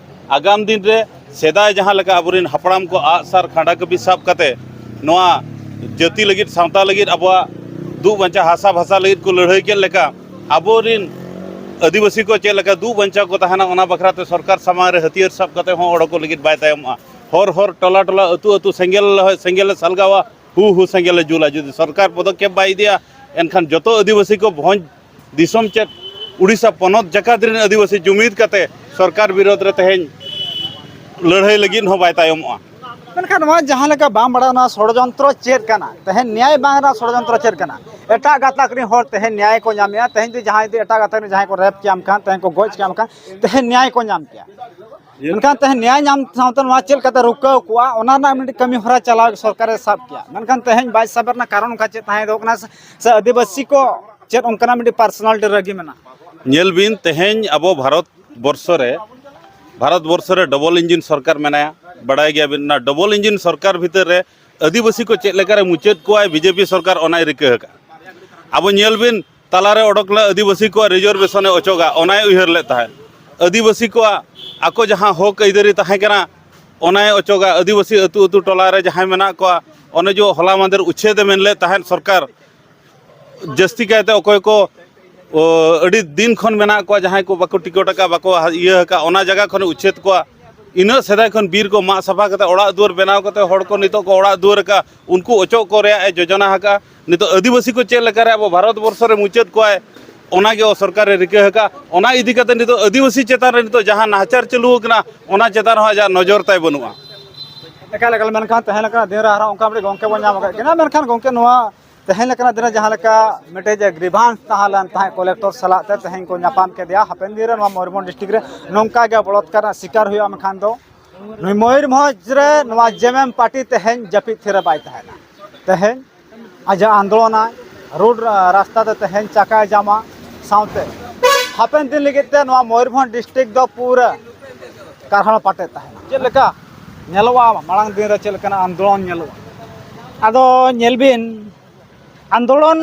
ᱟᱜᱟᱢ ᱫᱤᱱ ᱨᱮ ᱥᱮᱫᱟᱭ ᱡᱟᱦᱟᱸ ᱞᱮᱠᱟ ᱟᱵᱚᱨᱮᱱ ᱦᱟᱯᱲᱟᱢ ᱠᱚ ᱟᱜᱼᱥᱟᱨ ᱠᱷᱟᱸᱰᱟ ᱠᱟᱹᱯᱤ ᱥᱟᱵ ᱠᱟᱛᱮ ᱱᱚᱣᱟ ᱡᱟᱹᱛᱤ ᱞᱟᱹᱜᱤᱫ, ᱥᱟᱶᱛᱟ ᱞᱟᱹᱜᱤᱫ, ᱟᱵᱚᱣᱟᱜ ᱫᱩᱜ ᱵᱟᱧᱪᱟᱣ, ᱦᱟᱥᱟ ᱵᱷᱟᱥᱟ ᱞᱟᱹᱜᱤᱫ ᱠᱚ ᱞᱟᱹᱲᱦᱟᱹᱭ ᱠᱮᱫ ᱞᱮᱠᱟ, ᱟᱵᱚᱨᱮᱱ ᱟᱹᱫᱤᱵᱟᱹᱥᱤ ᱠᱚ ᱪᱮᱫ ᱞᱮᱠᱟ ᱫᱩᱜ ᱵᱟᱧᱪᱟᱣ ᱠᱚ ᱛᱟᱦᱮᱱᱟ, ᱚᱱᱟ ᱵᱟᱠᱷᱨᱟ ᱛᱮ ᱥᱚᱨᱠᱟᱨ ᱥᱟᱢᱟᱝ ᱨᱮ ᱦᱟᱹᱛᱭᱟᱹᱨ ᱥᱟᱵ ᱠᱟᱛᱮ ᱦᱚᱸ ᱦᱚᱲ ᱠᱚ ᱞᱟᱹᱜᱤᱫ ᱵᱟᱭ ᱛᱟᱭᱚᱢᱚᱜᱼᱟ᱾ ᱦᱚᱨ ᱦᱚᱨ, ᱴᱚᱞᱟ ᱴᱚᱞᱟ, ᱟᱹᱛᱩ ᱟᱹᱛᱩ ᱥᱮᱸᱜᱮᱞ, ᱥᱮᱸᱜᱮᱞᱮ ᱥᱟᱞᱜᱟᱣᱟ, ᱦᱩ ᱦᱩ ᱥᱮᱸᱜᱮᱞᱮ ᱡᱩᱞᱟ᱾ ᱡᱩᱫᱤ ᱥᱚᱨᱠᱟᱨ ᱯᱚᱫᱚᱠᱷᱮᱯ ᱵᱟᱭ ᱤᱫᱤᱭᱟ, ᱮᱱᱠᱷᱟᱱ ᱡᱚᱛᱚ ᱟᱹᱫᱤᱵᱟᱹᱥᱤ ᱠᱚ ᱵᱷᱚᱸᱡᱽ ᱫᱤᱥᱚᱢ ᱪᱮᱫ ᱩᱲᱤᱥᱥᱟ ᱯᱚᱱᱚᱛ ᱡᱟᱠᱟᱛ ᱨᱮᱱ ᱟᱹᱫᱤᱵᱟᱹᱥᱤ ᱡᱩᱢᱤᱫ ᱠᱟᱛᱮ ᱥᱚᱨᱠᱟᱨ ᱵᱤᱨᱳᱫᱷ ᱨᱮ ᱛᱮᱦᱮᱧ ᱞᱟᱹᱲᱦᱟᱹᱭ ᱞᱟᱹᱜᱤᱫ ᱦᱚᱸ ᱵᱟᱭ ᱛᱟᱭᱚᱢᱚᱜᱼᱟ᱾ ᱢᱮᱱᱠᱷᱟᱱ ᱱᱚᱣᱟ ᱡᱟᱦᱟᱸ ᱞᱮᱠᱟ ᱵᱟᱝ ᱵᱟᱲᱟᱭ, ᱱᱚᱣᱟ ᱥᱚᱲᱚᱡᱚᱱᱛᱨᱚ ᱪᱮᱫ ᱠᱟᱱᱟ? ᱛᱮᱦᱮᱧ ᱱᱮᱭᱟᱭ ᱵᱟᱝ ᱨᱮᱱᱟᱜ ᱥᱚᱲᱚᱡᱚᱱᱛᱨᱚ ᱪᱮᱫ ᱠᱟᱱᱟ? ᱮᱴᱟᱜ ᱜᱟᱛᱟᱠ ᱨᱮᱱ ᱦᱚᱲ ᱛᱮᱦᱮᱧ ᱱᱮᱭᱟᱭ ᱠᱚ ᱧᱟᱢᱮᱜᱼᱟ᱾ ᱛᱮᱦᱮᱧ ᱡᱩᱫᱤ ᱡᱟᱦᱟᱸᱭ ᱡᱩᱫᱤ ᱮᱴᱟᱜ ᱜᱟᱛᱟᱠ ᱨᱮᱱ ᱡᱟᱦᱟᱸᱭ ᱠᱚ ᱨᱮᱯ ᱠᱮᱭᱟᱢ ᱠᱷᱟᱱ, ᱛᱮᱦᱮᱧ ᱠᱚ ᱜᱚᱡ ᱠᱮᱭᱟᱢ ᱠᱷᱟᱱ, ᱛᱮᱦᱮᱧ ᱱᱮᱭᱟᱭ ᱠᱚ ᱧᱟᱢ ᱠᱮᱭᱟ᱾ ᱢᱮᱱᱠᱷᱟᱱ ᱛᱮᱦᱮᱧ ᱱᱮᱭᱟᱭ ᱧᱟᱢ ᱥᱟᱶᱛᱮ ᱱᱚᱣᱟ ᱪᱮᱫ ᱞᱮᱠᱟᱛᱮ ᱨᱩᱠᱟᱹᱣ ᱠᱚᱜᱼᱟ, ᱚᱱᱟ ᱨᱮᱱᱟᱜ ᱢᱤᱫᱴᱤᱡ ᱠᱟᱹᱢᱤ ᱦᱚᱨᱟ ᱪᱟᱞᱟᱣ ᱥᱚᱨᱠᱟᱨᱮ ᱥᱟᱵ ᱠᱮᱭᱟ᱾ ᱢᱮᱱᱠᱷᱟᱱ ᱛᱮᱦᱮᱧ ᱵᱟᱭ ᱥᱟᱵ ᱨᱮᱱᱟᱜ ᱠᱟᱨᱚᱱ ᱚᱱᱠᱟ ᱪᱮᱫ ᱛᱟᱦᱮᱸ ᱠᱚᱜ ᱠᱟᱱᱟ ᱥᱮ, ᱥᱮ ᱟᱹᱫᱤᱵᱟᱹᱥᱤ ᱠᱚ ᱪᱮᱫ ᱚᱱᱠᱟᱱᱟᱜ ᱢᱤᱫᱴᱤᱡ ᱯᱟᱨᱥᱚᱱᱟᱞ ᱨᱟᱹᱜᱤ ᱢᱮᱱᱟᱜᱼᱟ? ᱧᱮᱞ ᱵᱤᱱ, ᱛᱮᱦᱮᱧ ᱟᱵᱚ ᱵᱷᱟᱨᱚᱛ ᱵᱚᱨᱥᱚ ᱨᱮ, ᱵᱷᱟᱨᱚᱛ ᱵᱚᱨᱥᱚ ᱨᱮ ᱰᱚᱵᱚᱞ ᱤᱧᱡᱤᱱ ᱥᱚᱨᱠᱟᱨ ᱢᱮᱱᱟᱭᱟ, ᱵᱟᱲᱟᱭ ᱜᱮᱭᱟᱵᱤᱱ᱾ ᱚᱱᱟ ᱰᱚᱵᱚᱞ ᱤᱧᱡᱤᱱ ᱥᱚᱨᱠᱟᱨ ᱵᱷᱤᱛᱟᱹᱨ ᱨᱮ ᱟᱹᱫᱤᱵᱟᱹᱥᱤ ᱠᱚ ᱪᱮᱫ ᱞᱮᱠᱟᱨᱮ ᱢᱩᱪᱟᱹᱫ ᱠᱚᱣᱟᱭ ᱵᱤᱡᱮᱯᱤ ᱥᱚᱨᱠᱟᱨ, ᱚᱱᱟᱭ ᱨᱤᱠᱟᱹ ᱟᱠᱟᱫᱼᱟ᱾ ᱟᱵᱚ ᱧᱮᱞ ᱵᱤᱱ, ᱛᱟᱞᱟᱨᱮ ᱚᱰᱚᱠ ᱞᱮᱱᱟ ᱟᱹᱫᱤᱵᱟᱹᱥᱤ ᱠᱚᱣᱟᱜ ᱨᱤᱡᱟᱨᱵᱷᱮᱥᱚᱱᱮ ᱚᱪᱚᱜᱟ, ᱚᱱᱟᱭ ᱩᱭᱦᱟᱹᱨ ᱞᱮᱫ ᱛᱟᱦᱮᱸᱫ᱾ ᱟᱹᱫᱤᱵᱟᱹᱥᱤ ᱠᱚᱣᱟᱜ ᱟᱠᱚ ᱡᱟᱦᱟᱸ ᱦᱚᱠ ᱟᱹᱭᱫᱟᱹᱨᱤ ᱛᱟᱦᱮᱸ ᱠᱟᱱᱟ, ᱚᱱᱟᱭ ᱚᱪᱚᱜᱟ᱾ ᱟᱹᱫᱤᱵᱟᱹᱥᱤ ᱟᱹᱛᱩ ᱟᱹᱛᱩ ᱴᱚᱞᱟ ᱨᱮ ᱡᱟᱦᱟᱸᱭ ᱢᱮᱱᱟᱜ ᱠᱚᱣᱟ, ᱚᱱᱮ ᱡᱮ ᱦᱚᱞᱟ ᱢᱟᱫᱷᱮᱨ ᱩᱪᱷᱮᱫ ᱮ ᱢᱮᱱ ᱞᱮᱫ ᱛᱟᱦᱮᱸᱫ ᱥᱚᱨᱠᱟᱨ, ᱡᱟᱹᱥᱛᱤ ᱠᱟᱭᱛᱮ ᱚᱠᱚᱭ ᱠᱚ, ᱚ, ᱟᱹᱰᱤ ᱫᱤᱱ ᱠᱷᱚᱱ ᱢᱮᱱᱟᱜ ᱠᱚᱣᱟ, ᱡᱟᱦᱟᱸᱭ ᱠᱚ ᱵᱟᱠᱚ ᱴᱤᱠᱤᱴ ᱟᱠᱟᱫ, ᱵᱟᱠᱚ ᱤᱭᱟᱹ ᱟᱠᱟᱫ, ᱚᱱᱟ ᱡᱟᱭᱜᱟ ᱠᱷᱚᱱ ᱩᱪᱷᱮᱫ ᱠᱚᱣᱟ᱾ ᱤᱱᱟᱹᱜ ᱥᱮᱫᱟᱭ ᱠᱷᱚᱱ ᱵᱤᱨ ᱠᱚ ᱢᱟᱜ ᱥᱟᱯᱷᱟ ᱠᱟᱛᱮ, ᱚᱲᱟᱜ ᱫᱩᱣᱟᱹᱨ ᱵᱮᱱᱟᱣ ᱠᱟᱛᱮ, ᱦᱚᱲ ᱠᱚ ᱱᱤᱛᱚᱜ ᱠᱚ ᱚᱲᱟᱜ ᱫᱩᱣᱟᱹᱨ ᱟᱠᱟᱫ, ᱩᱱᱠᱩ ᱚᱪᱚᱜ ᱠᱚ ᱨᱮᱭᱟᱜ ᱮ ᱡᱳᱡᱚᱱᱟ ᱟᱠᱟᱫᱼᱟ᱾ ᱱᱤᱛᱚᱜ ᱟᱹᱫᱤᱵᱟᱹᱥᱤ ᱠᱚ ᱪᱮᱫ ᱞᱮᱠᱟᱨᱮ ᱟᱵᱚ ᱵᱷᱟᱨᱚᱛ ᱵᱚᱨᱥᱚ ᱨᱮ ᱢᱩᱪᱟᱹᱫ ᱠᱚᱣᱟᱭ, ᱚᱱᱟᱜᱮ ᱥᱚᱨᱠᱟᱨᱮ ᱨᱤᱠᱟᱹ ᱟᱠᱟᱫᱼᱟ᱾ ᱚᱱᱟ ᱤᱫᱤ ᱠᱟᱛᱮ ᱱᱤᱛᱚᱜ ᱟᱹᱫᱤᱵᱟᱹᱥᱤ ᱪᱮᱛᱟᱱ ᱨᱮ ᱱᱤᱛᱚᱜ ᱡᱟᱦᱟᱸ ᱱᱟᱦᱟᱪᱟᱨ ᱪᱟᱹᱞᱩ ᱟᱠᱟᱱᱟ, ᱚᱱᱟ ᱪᱮᱛᱟᱱ ᱨᱮᱦᱚᱸ ᱟᱡᱟᱜ ᱱᱚᱡᱚᱨ ᱛᱟᱭ ᱵᱟᱹᱱᱩᱜᱼᱟ᱾ ᱮᱠᱟᱞ, ᱮᱠᱟᱞ᱾ ᱢᱮᱱᱠᱷᱟᱱ ᱛᱮᱦᱮᱧ ᱞᱮᱠᱟᱱᱟᱜ ᱫᱤᱱ ᱨᱮ ᱟᱨᱦᱚᱸ ᱚᱱᱠᱟ ᱢᱤᱫᱴᱤᱡ ᱜᱚᱢᱠᱮ ᱵᱚᱱ ᱧᱟᱢ ᱟᱠᱟᱫ ᱠᱤᱱᱟ᱾ ᱢᱮᱱᱠᱷᱟᱱ ᱜᱚᱢᱠᱮ, ᱱᱚᱣᱟ ᱛᱮᱦᱮᱧ ᱞᱮᱠᱟᱱᱟᱜ ᱫᱤᱱ ᱨᱮ ᱡᱟᱦᱟᱸ ᱞᱮᱠᱟ ᱢᱤᱫᱴᱮᱡ ᱜᱨᱤᱵᱷᱟᱱᱥ ᱛᱟᱦᱮᱸ ᱞᱮᱱ ᱛᱟᱦᱮᱸᱫ ᱠᱚᱞᱮᱠᱴᱚᱨ ᱥᱟᱞᱟᱜ ᱛᱮ, ᱛᱮᱦᱮᱧ ᱠᱚ ᱧᱟᱯᱟᱢ ᱠᱮᱫᱮᱭᱟ᱾ ᱦᱟᱯᱮᱱ ᱫᱤᱱ ᱨᱮ ᱱᱚᱣᱟ ᱢᱚᱭᱩᱨᱵᱷᱚᱸᱡᱽ ᱰᱤᱥᱴᱨᱤᱠᱴ ᱨᱮ ᱱᱚᱝᱠᱟ ᱜᱮ ᱵᱚᱞᱚᱛᱠᱟᱨ ᱨᱮᱱᱟᱜ ᱥᱤᱠᱟᱨ ᱦᱩᱭᱩᱜᱼᱟ, ᱢᱮᱱᱠᱷᱟᱱ ᱫᱚ ᱱᱩᱭ ᱢᱚᱭᱩᱨᱵᱷᱚᱸᱡᱽ ᱨᱮ ᱱᱚᱣᱟ ᱡᱮᱢᱮᱢ ᱯᱟᱨᱴᱤ ᱛᱮᱦᱮᱧ ᱡᱟᱹᱯᱤᱫ ᱛᱷᱤᱨ ᱨᱮ ᱵᱟᱭ ᱛᱟᱦᱮᱱᱟ᱾ ᱛᱮᱦᱮᱧ ᱟᱡᱟᱜ ᱟᱱᱫᱳᱞᱚᱱᱟᱭ, ᱨᱳᱰ ᱨᱟᱥᱛᱟ ᱛᱮ ᱛᱮᱦᱮᱧ ᱪᱟᱠᱟᱭ ᱡᱟᱢᱟ, ᱥᱟᱶᱛᱮ ᱦᱟᱯᱮᱱ ᱫᱤᱱ ᱞᱟᱹᱜᱤᱫ ᱛᱮ ᱱᱚᱣᱟ ᱢᱚᱭᱩᱨᱵᱷᱚᱸᱡᱽ ᱰᱤᱥᱴᱨᱤᱠᱴ ᱫᱚ ᱯᱩᱨᱟᱹ ᱠᱟᱨᱦᱟᱲ ᱯᱟᱴᱮ ᱛᱟᱦᱮᱱᱟ᱾ ᱪᱮᱫ ᱞᱮᱠᱟ ᱧᱮᱞᱚᱜᱼᱟ ᱢᱟᱲᱟᱝ ᱫᱤᱱ ᱨᱮ ᱪᱮᱫ ᱞᱮᱠᱟᱱᱟᱜ ᱟᱱᱫᱳᱞᱚᱱ ᱧᱮᱞᱚᱜᱼᱟ? ᱟᱫᱚ ᱧᱮᱞ ᱵᱤᱱ, ᱟᱱᱫᱳᱞᱚᱱ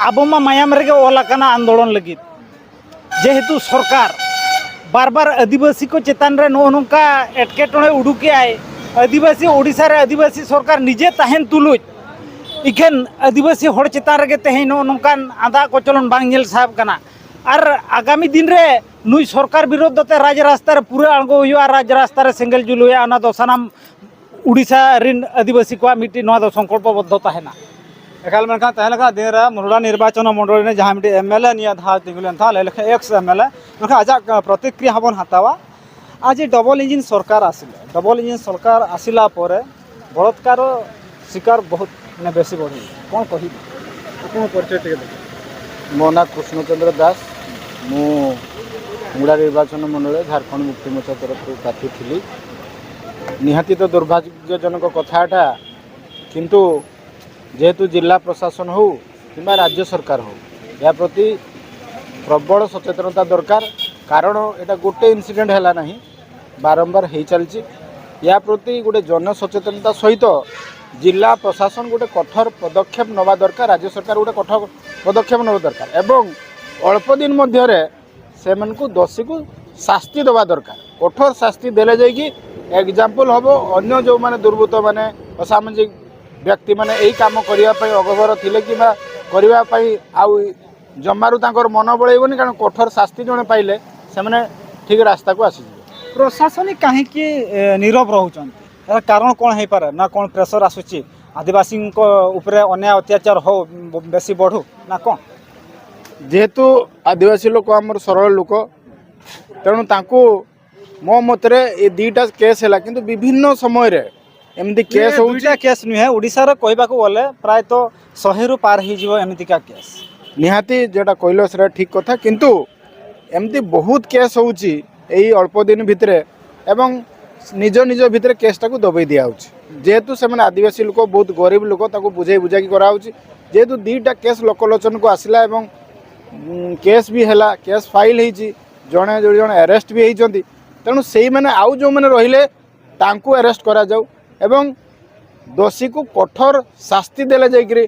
ᱟᱵᱚ ᱢᱟ ᱢᱟᱭᱟᱢ ᱨᱮᱜᱮ ᱚᱞ ᱟᱠᱟᱱᱟ ᱟᱱᱫᱳᱞᱚᱱ ᱞᱟᱹᱜᱤᱫ᱾ ᱡᱮᱦᱮᱛᱩ ᱥᱚᱨᱠᱟᱨ ᱵᱟᱨ ᱵᱟᱨ ᱟᱹᱫᱤᱵᱟᱹᱥᱤ ᱠᱚ ᱪᱮᱛᱟᱱ ᱨᱮ ᱱᱚᱜᱼᱚ ᱱᱚᱝᱠᱟ ᱮᱴᱠᱮᱴᱚᱬᱮ ᱩᱰᱩᱠᱮᱜᱼᱟᱭ, ᱟᱹᱫᱤᱵᱟᱹᱥᱤ, ᱳᱰᱤᱥᱟ ᱨᱮ ᱟᱹᱫᱤᱵᱟᱹᱥᱤ ᱥᱚᱨᱠᱟᱨ ᱱᱤᱡᱮ ᱛᱟᱦᱮᱱ ᱛᱩᱞᱩᱡ ᱤᱠᱷᱟᱹᱱ ᱟᱹᱫᱤᱵᱟᱹᱥᱤ ᱦᱚᱲ ᱪᱮᱛᱟᱱ ᱨᱮᱜᱮ ᱛᱮᱦᱮᱧ ᱱᱚᱜᱼᱚ ᱱᱚᱝᱠᱟᱱ ᱟᱸᱫᱷᱟ ᱠᱚᱪᱞᱚᱱ ᱵᱟᱝ ᱧᱮᱞ ᱥᱟᱦᱟᱣ ᱠᱟᱱᱟ᱾ ᱟᱨ ᱟᱜᱟᱢᱤ ᱫᱤᱱ ᱨᱮ ᱱᱩᱭ ᱥᱚᱨᱠᱟᱨ ᱵᱤᱨᱳᱫᱷ ᱛᱮ ᱨᱟᱡᱽ ᱨᱟᱥᱛᱟ ᱨᱮ ᱯᱩᱨᱟᱹ ᱟᱬᱜᱚ ᱦᱩᱭᱩᱜᱼᱟ, ᱨᱟᱡᱽ ᱨᱟᱥᱛᱟ ᱨᱮ ᱥᱮᱸᱜᱮᱞ ᱡᱩᱞ ᱦᱩᱭᱩᱜᱼᱟ, ᱚᱱᱟ ᱫᱚ ᱥᱟᱱᱟᱢ ᱩᱰᱤᱥᱟ ᱨᱮᱱ ᱟᱹᱫᱤᱵᱟᱹᱥᱤ ᱠᱚᱣᱟᱜ ᱢᱤᱫᱴᱤᱡ ᱱᱚᱣᱟ ᱫᱚ ᱥᱚᱝᱠᱚᱞᱯᱚ ᱵᱚᱫᱽᱫᱷᱚ ᱛᱟᱦᱮᱱᱟ᱾ ᱮᱠᱟᱞ, ᱢᱮᱱᱠᱷᱟᱱ ᱛᱟᱦᱮᱸ ᱞᱮᱠᱟ ᱫᱤᱱ ᱨᱮ ᱢᱩᱨᱰᱟ ᱱᱤᱨᱵᱟᱪᱚᱱ ᱢᱚᱱᱰᱚᱞᱤ ᱨᱮ ᱡᱟᱦᱟᱸ ᱢᱤᱫᱴᱤᱡ ᱮᱢ ᱮᱞ ᱮ ᱱᱤᱭᱟᱹ ᱫᱷᱟᱣ ᱛᱤᱸᱜᱩ ᱞᱮᱱ ᱛᱟᱦᱮᱸᱫ, ᱞᱟᱹᱭ ᱞᱮᱠᱷᱟᱱ ᱮᱠᱥ ᱮᱢ ᱮᱞ ᱮ, ᱢᱮᱱᱠᱷᱟᱱ ᱟᱡᱟᱜ ᱯᱨᱚᱛᱤᱠᱨᱤᱭᱟ ᱦᱚᱸᱵᱚᱱ ᱦᱟᱛᱟᱣᱟ᱾ ᱟᱨ ᱡᱮ ᱰᱚᱵᱚᱞ ᱤᱧᱡᱤᱱ ᱥᱚᱨᱠᱟᱨ ᱟᱥᱮ, ᱰᱚᱵᱚᱞ ᱤᱧᱡᱤᱱ ᱥᱚᱨᱠᱟᱨ ଆସିଲା ପରେ ବଳାତ୍କାର ଶିକାର ବହୁତ, ମାନେ, ବେଶୀ ବଢ଼ିଛି। କ'ଣ କହିବି? ଆପଣଙ୍କ ପରିଚୟ ଟିକେ ଦେବେ। ମୋ ନାଁ କୃଷ୍ଣଚନ୍ଦ୍ର ଦାସ। ମୁଁ ମୁଡ଼ା ନିର୍ବାଚନ ମଣ୍ଡଳୀ ଝାଡ଼ଖଣ୍ଡ ମୁକ୍ତି ମୋର୍ଚ୍ଚା ତରଫରୁ ପ୍ରାର୍ଥୀ ଥିଲି। ନିହାତି ତ ଦୁର୍ଭାଗ୍ୟଜନକ କଥା ଏଟା, କିନ୍ତୁ ଯେହେତୁ ଜିଲ୍ଲା ପ୍ରଶାସନ ହଉ କିମ୍ବା ରାଜ୍ୟ ସରକାର ହଉ, ଏହା ପ୍ରତି ପ୍ରବଳ ସଚେତନତା ଦରକାର। କାରଣ ଏଟା ଗୋଟେ ଇନସିଡେଣ୍ଟ ହେଲା ନାହିଁ, ବାରମ୍ବାର ହେଇ ଚାଲିଛି। ୟା ପ୍ରତି ଗୋଟେ ଜନସଚେତନତା ସହିତ ଜିଲ୍ଲା ପ୍ରଶାସନ ଗୋଟେ କଠୋର ପଦକ୍ଷେପ ନେବା ଦରକାର, ରାଜ୍ୟ ସରକାର ଗୋଟେ କଠୋର ପଦକ୍ଷେପ ନେବା ଦରକାର ଏବଂ ଅଳ୍ପ ଦିନ ମଧ୍ୟରେ ସେମାନଙ୍କୁ, ଦୋଷୀକୁ ଶାସ୍ତି ଦେବା ଦରକାର। କଠୋର ଶାସ୍ତି ଦେଲେ ଯାଇକି ଏକ୍ଜାମ୍ପଲ୍ ହେବ, ଅନ୍ୟ ଯେଉଁମାନେ ଦୁର୍ବୃତ୍ତମାନେ, ଅସାମାଜିକ ବ୍ୟକ୍ତିମାନେ ଏଇ କାମ କରିବା ପାଇଁ ଅଗଭର ଥିଲେ କିମ୍ବା କରିବା ପାଇଁ ଆଉ ଜମାରୁ ତାଙ୍କର ମନ ବଳେଇବନି, କାରଣ କଠୋର ଶାସ୍ତି ଜଣେ ପାଇଲେ ସେମାନେ ଠିକ୍ ରାସ୍ତାକୁ ଆସିଯିବେ। ପ୍ରଶାସନିକ କାହିଁକି, ଏ, ନୀରବ ରହୁଛନ୍ତି? ଏହାର କାରଣ କ'ଣ ହେଇପାରେ? ନା କ'ଣ ପ୍ରେସର ଆସୁଛି ଆଦିବାସୀଙ୍କ ଉପରେ, ଅନ୍ୟାୟ ଅତ୍ୟାଚାର ହଉ, ବ-, ବେଶୀ ବଢ଼ୁ, ନା କ'ଣ? ଯେହେତୁ ଆଦିବାସୀ ଲୋକ ଆମର ସରଳ ଲୋକ, ତେଣୁ ତାଙ୍କୁ, ମୋ ମତରେ, ଏ ଦୁଇଟା କେସ୍ ହେଲା, କିନ୍ତୁ ବିଭିନ୍ନ ସମୟରେ ଏମିତି କେସ୍ ହଉଛି। ଦୁଇଟା କେସ୍ ନୁହେଁ, ଓଡ଼ିଶାରେ କହିବାକୁ ଗଲେ ପ୍ରାୟତଃ ଶହେରୁ ପାର ହେଇଯିବ ଏମିତିକା କେସ୍। ନିହାତି, ଯେଉଁଟା କହିଲ ସେଟା ଠିକ୍ କଥା, କିନ୍ତୁ ଏମିତି ବହୁତ କେସ୍ ହଉଛି ଏଇ ଅଳ୍ପ ଦିନ ଭିତରେ, ଏବଂ ନିଜ ନିଜ ଭିତରେ କେସ୍ଟାକୁ ଦବେଇ ଦିଆହଉଛି। ଯେହେତୁ ସେମାନେ ଆଦିବାସୀ ଲୋକ, ବହୁତ ଗରିବ ଲୋକ, ତାକୁ ବୁଝେଇ ବୁଝାକି କରାହଉଛି। ଯେହେତୁ ଦୁଇଟା କେସ୍ ଲୋକଲୋଚନକୁ ଆସିଲା ଏବଂ କେସ୍ ବି ହେଲା, କେସ୍ ଫାଇଲ୍ ହେଇଛି, ଜଣେ ଦୁଇ ଜଣ ଆରେଷ୍ଟ ବି ହେଇଛନ୍ତି। ତେଣୁ ସେଇମାନେ, ଆଉ ଯେଉଁମାନେ ରହିଲେ, ତାଙ୍କୁ ଆରେଷ୍ଟ କରାଯାଉ ଏବଂ ଦୋଷୀକୁ କଠୋର ଶାସ୍ତି ଦେଲେ ଯାଇକରି